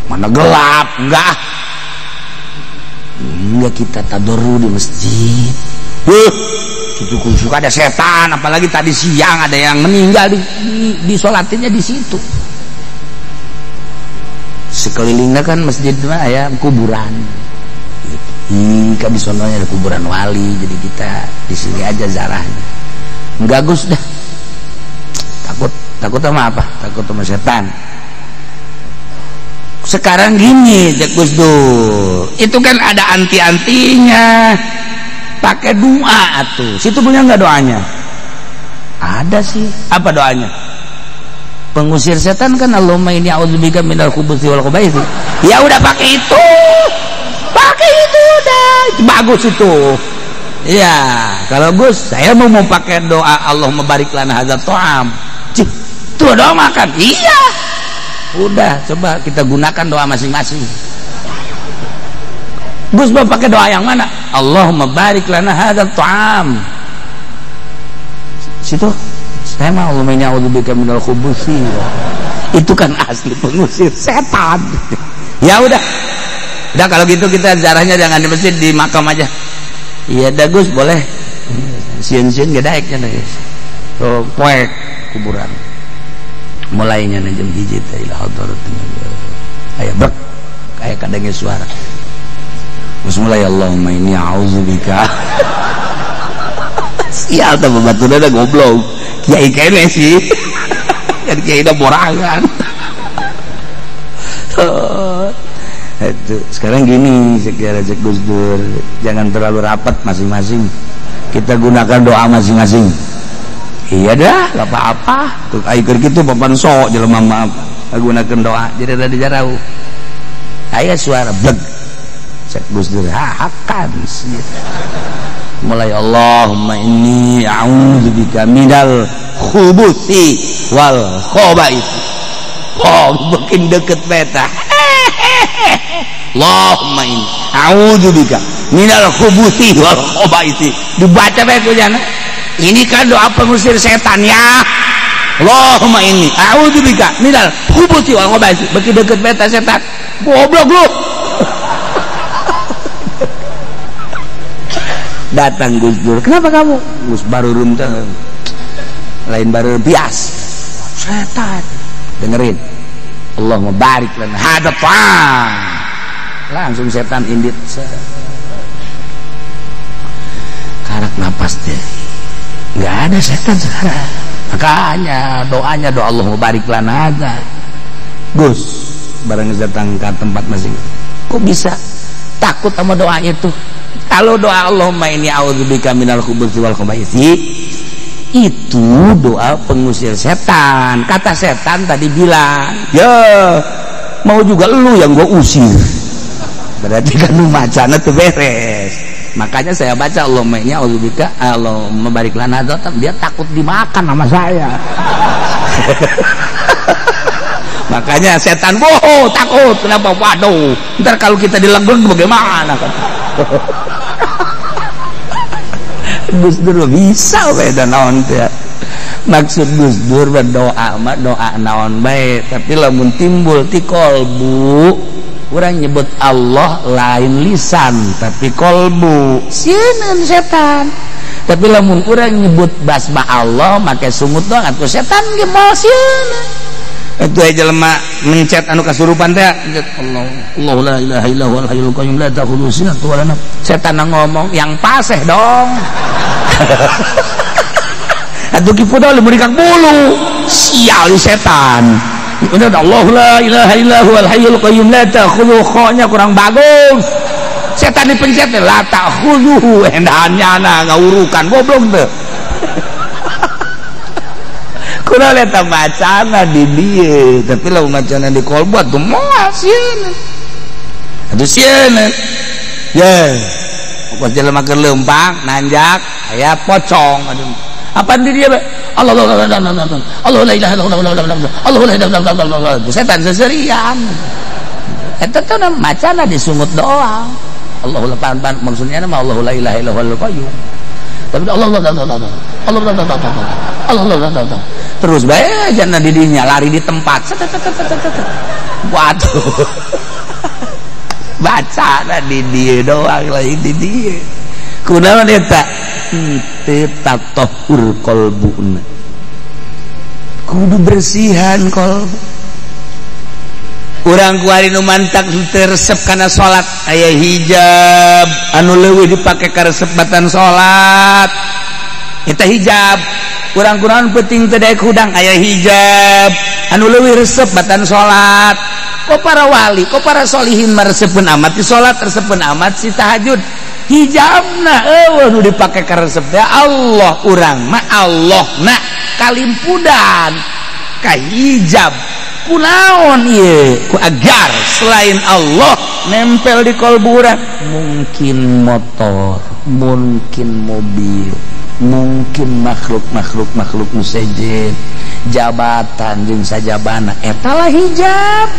Mana gelap, enggak. Enggak kita tadoru di masjid. Suka ada setan, apalagi tadi siang ada yang meninggal disolatinnya di situ. Sekelilingnya kan masjid mah ya kuburan. Kan di sononya ada kuburan wali, jadi kita di sini aja zarahnya. Enggak Gus dah. Takut, takut sama apa? Takut sama setan. Sekarang gini, Cek Gus Dur, itu kan ada anti-antinya. Pakai doa atuh. Situ punya enggak doanya? Ada sih. Apa doanya? Pengusir setan kan Allahumma inni a'udzubika minal khubuthi wal khaba'ith. Ya udah pakai itu. Pakai itu udah. Bagus itu. Iya, kalau Gus, saya mau pakai doa Allahumma barik lana hadzal ta'am. Cih, tuh doa makan. Iya. Udah, coba kita gunakan doa masing-masing. Gus mau pakai doa yang mana? Allahumma barik lana hadzal ta'am. Situ saya mau Allahumma inni a'udzubika minal khubuthi. Itu kan asli pengusir setan. Ya udah. Udah kalau gitu kita zarahnya jangan di masjid, di makam aja. Iya dah Gus, boleh. Sieun-sieun ge daeknya guys. Tuh poek kuburan. Mulainya na jam 1 teh ila hadratin. Aya brek aya kadenge suara. Terus mulai Allahumma inni a'udzubika. Sial teh babatuna goblok. Kiai kene sih. Kan kiai da borangan. Itu sekarang gini, sekian cek Gus Dur, jangan terlalu rapat masing-masing. Kita gunakan doa masing-masing. Iya dah, gak apa-apa. Tuh air gitu papan sok jelema maaf. Gunakan doa jadi rada jarauh. Aya suara bleg. Cek Gus Dur, hakan. Mulai Allahumma inni a'udzubika minal khubuthi wal khaba'ith. Oh, makin deket peta. Allahumma inni a'udzubika minal khubuthi wal khaba'ith. Dibaca bae ku jana. Ini kan doa pengusir setan ya. Allahumma inni a'udzubika minal khubuthi wal khaba'ith. Makin deket peta setan. Goblok lu. Datang Gus Dur, kenapa kamu? Gus baru runtah, lain baru bias. Setan. Dengerin. Allahumma barik lana hadzal ta'am. Langsung setan indit. Karak napas deh. Enggak ada setan sekarang. Makanya doanya doa Allahumma barik lana hadza. Gus, barang datang ke tempat masing. Kok bisa takut sama doa itu? Kalau doa Allahumma inni a'udzubika minal khubuthi wal khaba'ith itu doa pengusir setan. Kata setan tadi bilang, ya mau juga lu yang gua usir. Berarti kan lu macana tuh beres. Makanya saya baca Allahumma inni a'udzubika, Allahumma barik lana, dia takut dimakan sama saya. Makanya setan bohong, takut. Kenapa? Waduh, ntar kalau kita dilegeng bagaimana? Gus Dur bisa beda naon teh. Maksud Gus Dur berdoa mah doa naon bae, tapi lamun timbul ti kolbu, urang nyebut Allah lain lisan tapi kolbu. Sieun setan. Tapi lamun urang nyebut basma Allah make sungut doang atuh setan ge moal sieun. Itu aja jelema mencet anu kasurupan teh, Allah Allah la ilaha illa huwal hayyul qayyum la ta'khudhuhu sinatun wa la nawm. Setan ngomong yang paseh dong. Atuh Ki Fudol merikak bulu. Sial setan. Udah Allah la ilaha illa huwal hayyul qayyum la ta'khudhuhu, kho-nya kurang bagus. Setan dipencet la ta'khudhuhu, endahannya na ngaurukan goblok teu. Kurang eta bacana di dieu, tapi lamun macana di kolbu atuh moal sieun. Atuh sieun. Ye. Pas jelema keur leumpang nanjak aya pocong aduh. Apaan di dia, Allah Allah Allah la ilaha illallah Allah la ilaha illallah. Setan seserian. Eta teh macana disungut doang. Allah la pan maksudnya mah Allah la ilaha illallahul qayyum. Tapi Allah Allah Allah Allah Allah Allah Allah Allah terus bae jangan didinya lari di tempat. Waduh. Baca di dia doang lain di dia. Kunaon eta? Teu tatahur qalbuna. Kudu bersihan qalbu. Urang kuari nu mantak teu resep kana salat, aya hijab anu leuwih dipake ka resep batan salat. Eta hijab. Urang kunaon peuting teu daek hudang, aya hijab anu leuwih resep batan salat. Kok para wali, kok para solihin meresepun amat di salat, resepun amat si tahajud. Hijabna eueuh nu dipake ka resep teh Allah, urang mah Allahna kalimpudan ka hijab. Kunaon ieu? Ku agar selain Allah nempel di kolbu urang, mungkin motor, mungkin mobil, mungkin makhluk-makhluk makhluk nu sejen, jabatan jeung sajabana, eta lah hijab.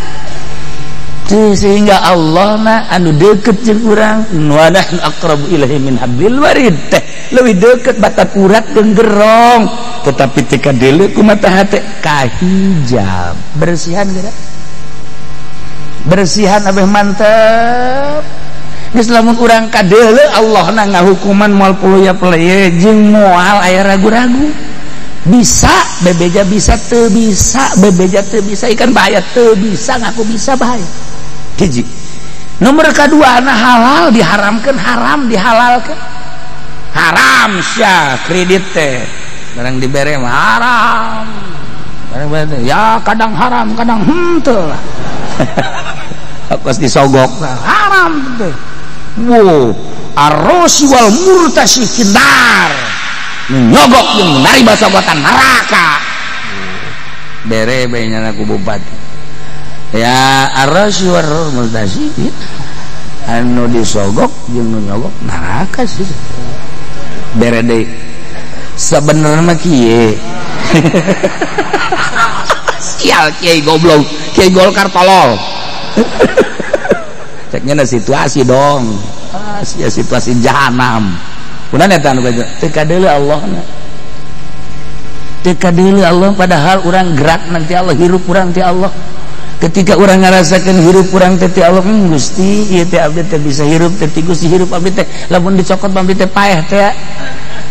Sehingga Allah na anu deket jeung urang, wa nahnu aqrabu ilaihi min hablil warid teh leuwih deket batan urat jeung gerong, tetapi teu kadeuleu ku mata hate kahijab. Bersihan geura, bersihan abeh mantep. Geus lamun urang kadeuleu Allah na ngahukuman moal puluya peleye jeung moal aya ragu-ragu. Bisa bebeja bisa teu bisa, bebeja teu bisa ikan bahaya, teu bisa ngaku bisa bahaya. Hiji. Nomor kedua na halal diharamkan, haram dihalalkan. Haram sia kredit teh. Barang dibere mah haram. Barang bere ya kadang haram, kadang henteu lah. Kos disogok haram teh. Wow, arrosi wal murtasi kindar. Nyogok jeung nari basogotan neraka. Bere bae nyana ku bupati. Ya arrosi wal murtasi anu disogok jeung nu nyogok neraka sih. Bere deui. Sabenerna mah kieu. Sial kiai goblok, kiai Golkar tolol. Ceknya situasi dong. Ah, sia situasi jahanam. Kunaon eta anu teu kadeuleu Allah na. Teu kadeuleu Allah padahal urang gerak nanti Allah, hirup urang ti Allah. Ketika urang ngarasakeun hirup urang teh ti Allah, Gusti ieu teh abdi teh bisa hirup teh ti Gusti, hirup abdi teh lamun dicokot abdi teh paeh teh.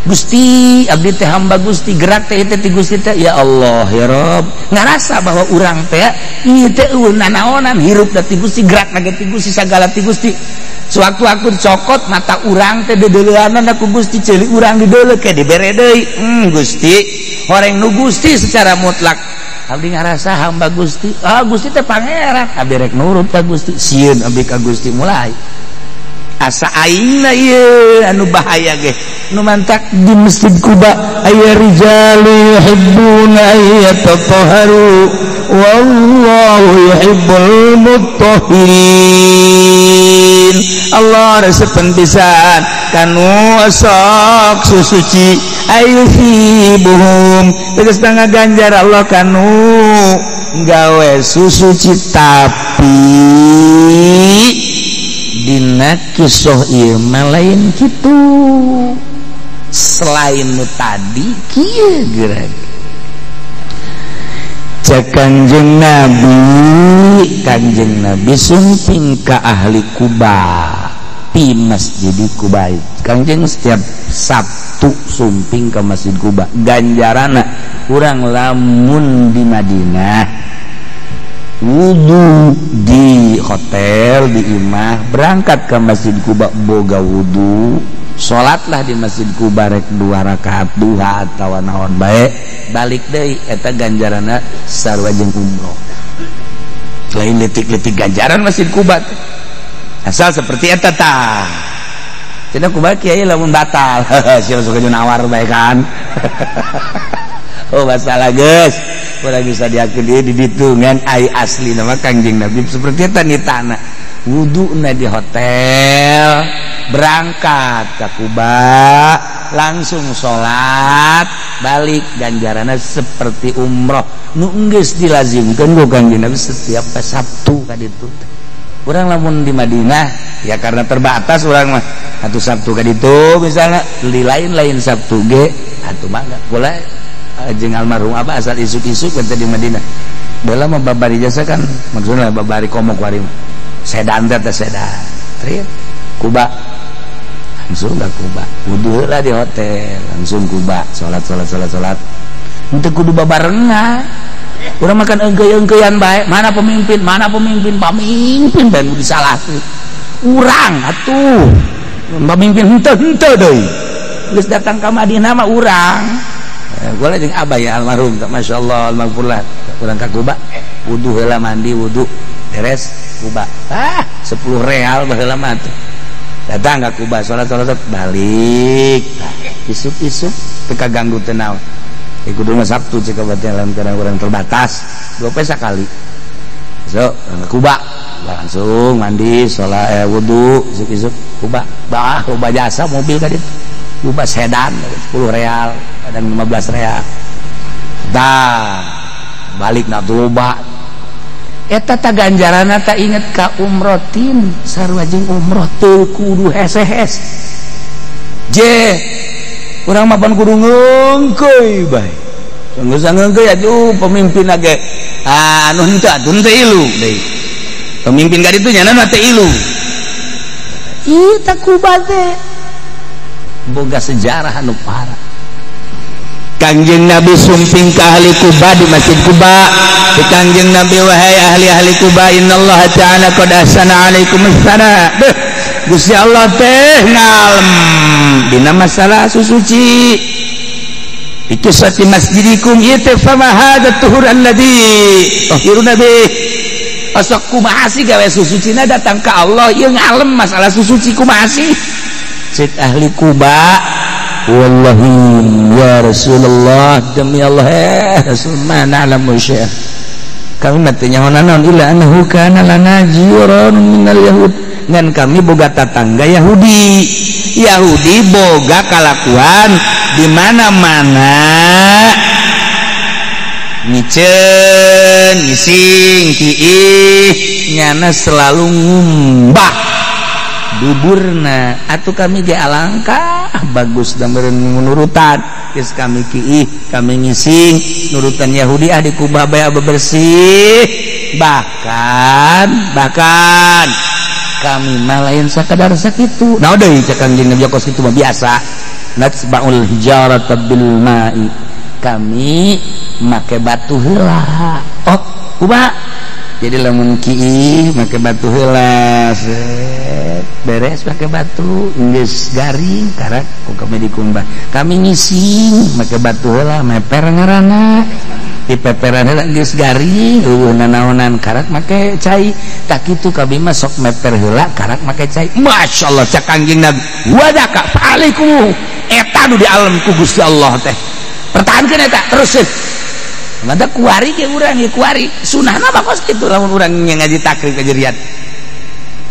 Gusti abdi teh hamba Gusti, gerak teh teh ti Gusti teh. Ya Allah ya Rob, ngarasa bahwa urang teh ieu teh eueuh nanaonan, hirup da ti Gusti, gerak na ge ti Gusti, sagala ti Gusti. Sewaktu aku dicokot mata urang teh dedeuleuanan ku Gusti, ceuli urang dideuleu ke dibere deui. Gusti horeng nu Gusti secara mutlak abdi ngarasa hamba Gusti. Ah Gusti teh pangeran, abdi rek nurut ka Gusti, sieun abdi ka Gusti mulai. Asa aingna ieu anu bahaya ge nu mantak di Masjid Quba aya rijalu yuhibbuna ayyatatahharu wallahu yuhibbul mutahhirin. Allah resepen pisan kanu sok susuci ayyuhibuhum tegas ngaganjar Allah kanu gawe susuci. Tapi dina kisah ieu mah lain kitu. Selain nu tadi kieu geura cek Kanjeng Nabi, Kanjeng Nabi sumping ka ahli Quba di Masjid Quba. Kanjeng setiap Sabtu sumping ke Masjid Quba. Ganjarana urang lamun di Madinah wudu di hotel di imah, berangkat ke Masjid Quba boga wudu. Salatlah di Masjid Quba rek 2 rakaat duha atawa naon bae, balik deui eta ganjaranna sarua jeung umroh. Lain letik-letik ganjaran Masjid Quba teh. Asal seperti eta tah. Cenah kumaha kiai lamun batal. Sia sok nawar bae kan. Oh masalah geus. Urang bisa diakini di ditu ngan ai asli nama Kangjeng Nabi seperti eta nitana. Wuduna di hotel, berangkat ke Quba, langsung salat, balik ganjaranna seperti umroh. Nu geus dilazimkeun ku Kangjeng Nabi setiap Sabtu ka ditu. Urang lamun di Madinah ya karena terbatas urang mah atuh Sabtu ka ditu misalnya di lain-lain Sabtu ge atuh mangga boleh jeung almarhum apa asal isuk-isuk teh di Madinah. Baheula mah babari jasa kan maksudna babari komo kuari mah. Sedan teh sedan. Trit Quba. Langsung ka Quba. Wudu heula di hotel, langsung Quba, salat salat salat salat. Henteu kudu babarengan. Urang makan engkeu-engkeuan bae, mana pemimpin, pemimpin bae nu disalahkeun. Urang atuh. Pemimpin henteu-henteu deui. Geus datang ka Madinah mah urang. Gua jeung abah ya almarhum, masyaallah almaghfurlah. Urang ka Quba, wudu heula mandi wudu, beres Quba. Ah, 10 real baheula mah atuh. Datang ka Quba, salat-salat balik. Isuk-isuk teu kaganggu teu naon. Kudu mah Sabtu cek berarti dalam keadaan orang terbatas 2 poe sakali. So, ke Quba langsung mandi, salat wudu, isuk-isuk Quba. Bah, loba jasa mobil ka ditu. Quba sedan 10 real, kadang 15 real. Dah, balik na loba. Eta ta ganjaranna ta inget ka umrotin, sarua jeung umroh teu kudu hese-hese. Je urang mah pan kudu ngeungkeuy bae. Geus ngeungkeuy atuh pemimpin ge anu henteu atuh henteu ilu deui. Pemimpin ka ditu nya teh ilu. Ieu tah Quba teh boga sejarah anu parah. Kangjeng Nabi sumping ka ahli Quba di Masjid Quba. Di Kangjeng Nabi wahai ahli-ahli Quba, innallaha ta'ala qad ahsana alaikum as-sana. Gusti Allah teh ngalem dina masalah susuci. Ikisati masjidikum ieu teh fama hadza tuhur alladzi tahiruna bih. Osok kumaha sih gawe susucina datang ka Allah ieu ngalem masalah susuci kumaha sih? Cek ahli Quba, wallahi ya Rasulullah, demi Allah Rasul ma na'lamu syai'an. Kami mah teu nyaho naon illa annahu kana lana jiranun minal yahud. Ngan kami boga tatangga Yahudi. Yahudi boga kalakuan di mana-mana ngiceun, ngising, kiih, nyana selalu ngumbah duburna. Atuh kami ge alangkah bagus da meureun nurutan. Geus kami kiih, kami ngising nurutan Yahudi ah di Quba bae bebersih. Bahkan kami mah lain sakadar sakitu. Nah deui cek Kangjeng Nabi kos kitu mah biasa. Natsba'ul hijarata bil ma'i. Kami make batu heula. Oh, kumaha? Jadi lamun kiih make batu heula, set beres make batu, geus garing karak ku kami dikumbah. Kami ngising make batu heula, meper ngaranna. Dipeperan heula geus garing, eueuh nanaonan karak make cai. Tak kitu kami mah sok meper heula karak make cai. Masyaallah cak Kangjeng Nabi, wadaka fa'alaikum. Eta nu di alam ku Gusti Allah teh. Pertahankeun eta terus. Mata kuari ge urang ge kuari. Sunahna mah kos kitu lamun urang ngaji takrib kajerian.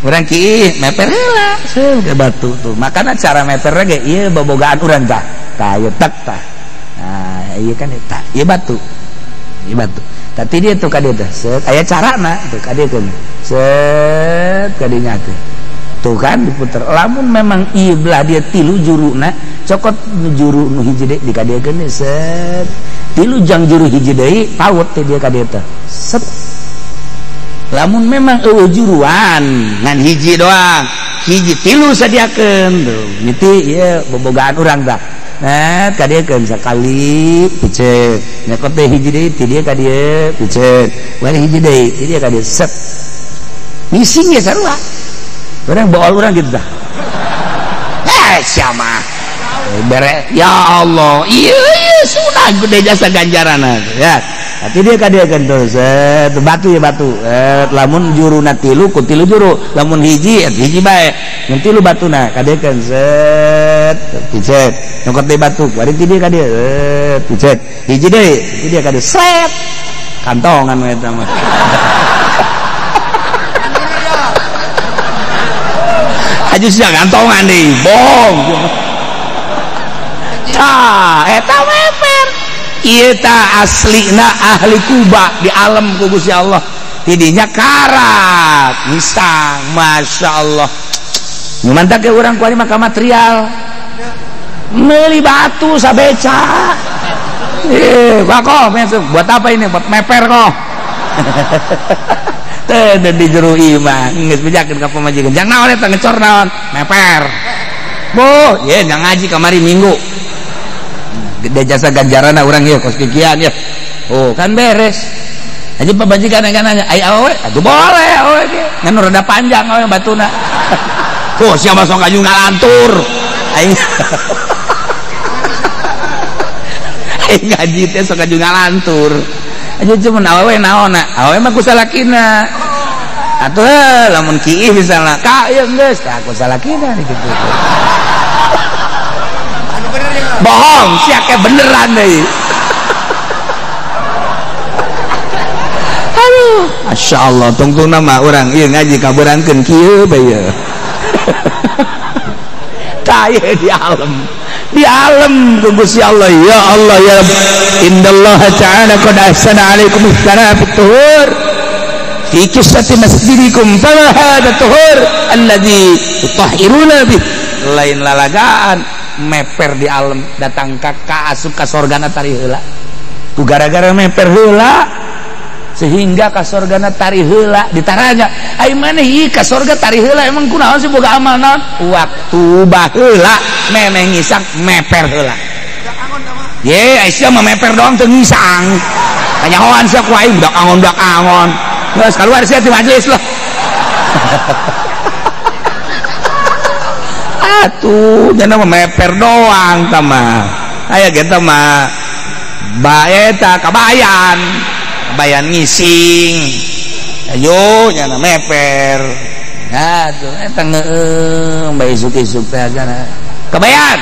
Urang kiih meper heula, seuh ke batu tuh. Makana cara meperna ge ieu bobogaan urang tah. Tah ieu tek tah. Nah, ieu kan eta, ieu batu. Ieu batu. Tapi dia tuh ka dieu teh, set aya carana tuh ka dieu keun. Set ka dinya teh. Tuh kan diputer. Lamun memang ieu belah dia tilu juruna, cokot juru nu hiji deui di ka dieu keun set. Tilu jang juru hiji deui paut teh dia ka dieu teh. Set. Lamun memang eueuh juruan ngan hiji doang, hiji tilu sadiakeun tuh. Miti ieu bobogaan urang tah. Nah, ka dieu keun sakali piceuk. Nyokot deui hiji deui ti dieu ka dieu piceuk. Bari hiji deui ti dieu ka dieu set. Ngising ge sarua. Orang bool orang gitu dah. Siapa bere ya Allah iya iya sudah gede jasa ganjaran ya. Nanti dia kadiakan tuh set batu ya batu lamun juruna tilu ku tilu juru lamun hiji hiji bae mun tilu batuna kadiakan set picet nyokot deui batu bari ti dia kadia picet hiji deui ti dia kadia set kantongan we eta mah. Aju sia kantongan deui bohong. Tah eta meper ieu ta aslina ahli Kuba di alam ku Gusti Allah tidinya karat ngisang Masya Allah nu mantak ge urang kuari mah ka material meuli batu sabeca kok buat apa ini buat meper kok. Teu di jero imah geus bejakeun ka pamajikan jang naon eta ngecor naon meper boh ye jang ngaji kamari minggu gede jasa ganjarana urang ieu kos kikian ya. Oh kan beres aja pamajikan kan nanya ai awewe atuh boleh awewe ge ngan rada panjang awewe batuna. Oh siapa sok aju ngalantur aing. Aing ngaji teh sok aju ngalantur aja cuman awewe naonna awewe mah ku salakina atuh lamun kiih misalna ka ieu geus tah ku salakina kitu. Bohong sia ke beneran deui. Aduh masyaallah tungtungna mah urang ieu ngaji kabeurangkeun kieu bae ieu. Tah ieu di alam di alam ku Gusti Allah ya Allah ya Rabb innallaha ta'ala qad ahsana 'alaikum itsana fit tuhur fi qissati masjidikum fama hadha tuhur alladzi tutahhiruna bih. Lain lalagaan meper di alam datang ka asup ka sorgana tari heula ku gara-gara meper heula sehingga ka sorgana tari heula ditaranya ai maneh ieu ka sorga tari heula emang kunaon sih boga amal naon waktu baheula memeh ngisang meper heula ye ai sia mah meper doang teu ngisang kanyahoan sia ku aing budak angon geus kaluar sia ti majelis lah. Atuh jana mah meper doang tah mah aya ge tah mah bae ta kabayan kabayan ngising ayo jana meper atuh eta ngeueung bae isuk-isuk teh jana kabayan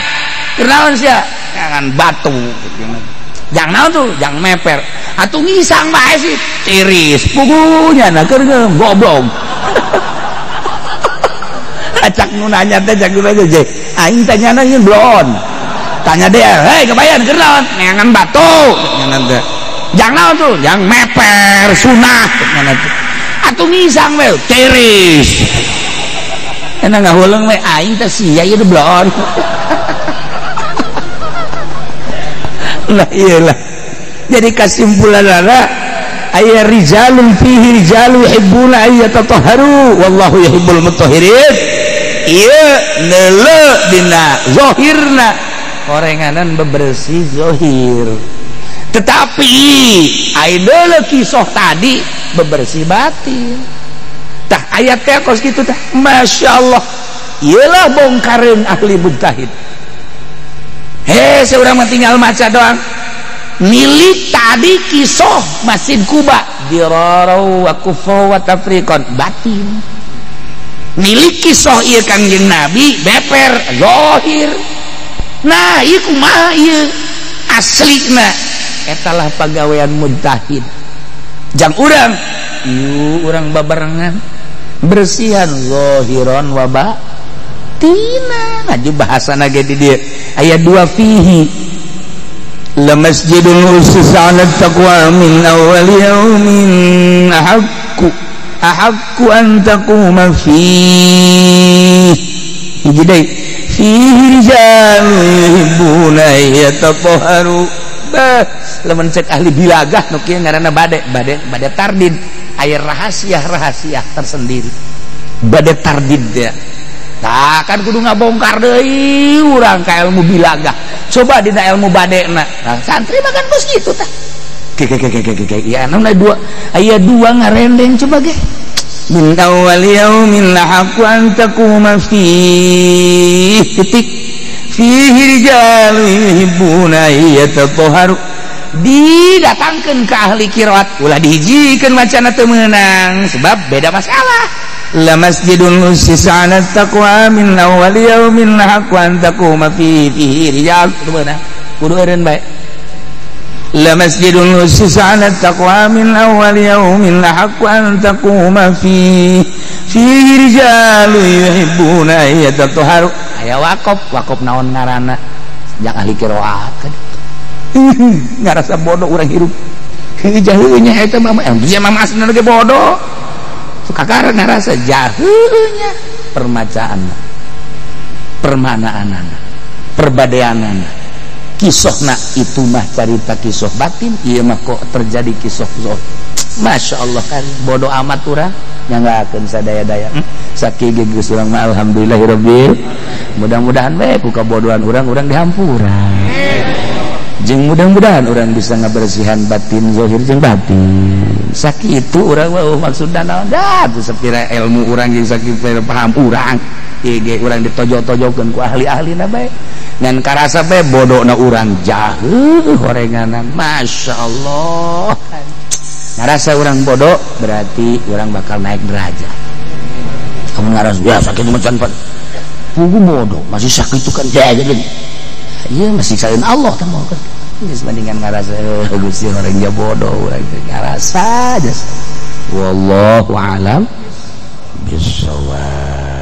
keur naon sia jangan batu jangan naon tuh jangan meper atuh ngisang bae sih tiris pugunya na keur goblok. Acak nu nanya teh cak nu nanya je aing tanyana ieu blon tanya dia hei kebayan keur naon neangan batu nyana teh jang naon tuh jang meper sunah nyana teh atuh ngisang we tiris enak ngahuleung we aing teh sia ieu blon. Nah iyalah jadi kesimpulanana aya rijalun fihi rijalu yuhibbuna ay yatatahharu wallahu yuhibbul mutahhirin. Ieu neuleu dina zahirna orenganan bebersih zahir tetapi ai neuleu kisah tadi bebersih batin tah ayat teh kos kitu tah masyaallah ieulah bongkareun ahli mujtahid. He seurang mah tinggal maca doang milik tadi kisah Masjid Kuba dirarau wa kufra wa tafriqan batin milik kisah ieu Kangjeng Nabi beper zahir. Nah ieu kumaha ieu aslina eta lah pagawean mujtahid jang urang ieu urang babarengan bersihan zahiran wa batina ngaju bahasana ge di dieu aya dua fihi la masjidun ussisa 'ala taqwa min awwal yawmin ahaqqu an taquma fihi hiji deui fihi rijalun yuhibbuna yatatahharu. Bah lamun cek ahli bilagah nu kieu ngaranna bade bade bade tardid aya rahasia-rahasia tersendiri bade tardid ya. Tah kan kudu ngabongkar deui urang ka ilmu bilagah coba dina ilmu badena nah santri mah kan kos kitu tah ke ya anu dua aya dua ngarendeng coba ge Min awwal yaumin lahaqqu an taquma fihi titik fihi rijalun yuhibbuna yatatahharu. Didatangkeun ka ahli qiraat ulah dihijikeun macana teu meunang sebab beda masalah. La masjidun ussisa 'ala taqwa min awwal yaumin lahaqqu an taquma fihi rijal kudu meunang kudu eureun bae. La masjidun ussisa 'ala taqwa min awwal yaumin lahaqqu an taquma fihi fihi rijalun yuhibbuna yatatahharu. Aya waqaf, waqaf naon ngaranna? Jang ahli qiraat kan. Ngarasa bodoh urang hirup. Heuh jaheunya eta mah sia mah asna ge bodoh. Suka karena ngarasa jaheunya permacaan, permanaanana, perbadeanana. Kisohna itu mah carita kisoh batin, ieu mah kok terjadi kisoh zohir. Masya Allah kan bodoh amat urang nyanggakeun sadaya-daya. Sakieu ge geus urang mah alhamdulillahirabbil. Mudah-mudahan bae ku kabodohan urang urang dihampura. Jeung mudah-mudahan orang bisa ngabersihan batin zahir jeung batin. Sakitu urang mah maksudna naon? Da teu sapira ilmu urang jeung sakipira paham urang. Ieu ge urang ditojok-tojokeun ku ahli-ahlina bae. Ngan karasa bae bodona urang jaheuh horenganan. Masya Allah. Ngarasa urang bodoh berarti urang bakal naik derajat. Kamu ngarasa ya sakit mah can pugu bodoh masih sakitu kan ya jadi. Iya masih salin Allah teh mau kan. Geus bandingan ngarasa Gusti orang dia bodoh urang teh ngarasa aja. Wallahu alam bissawab.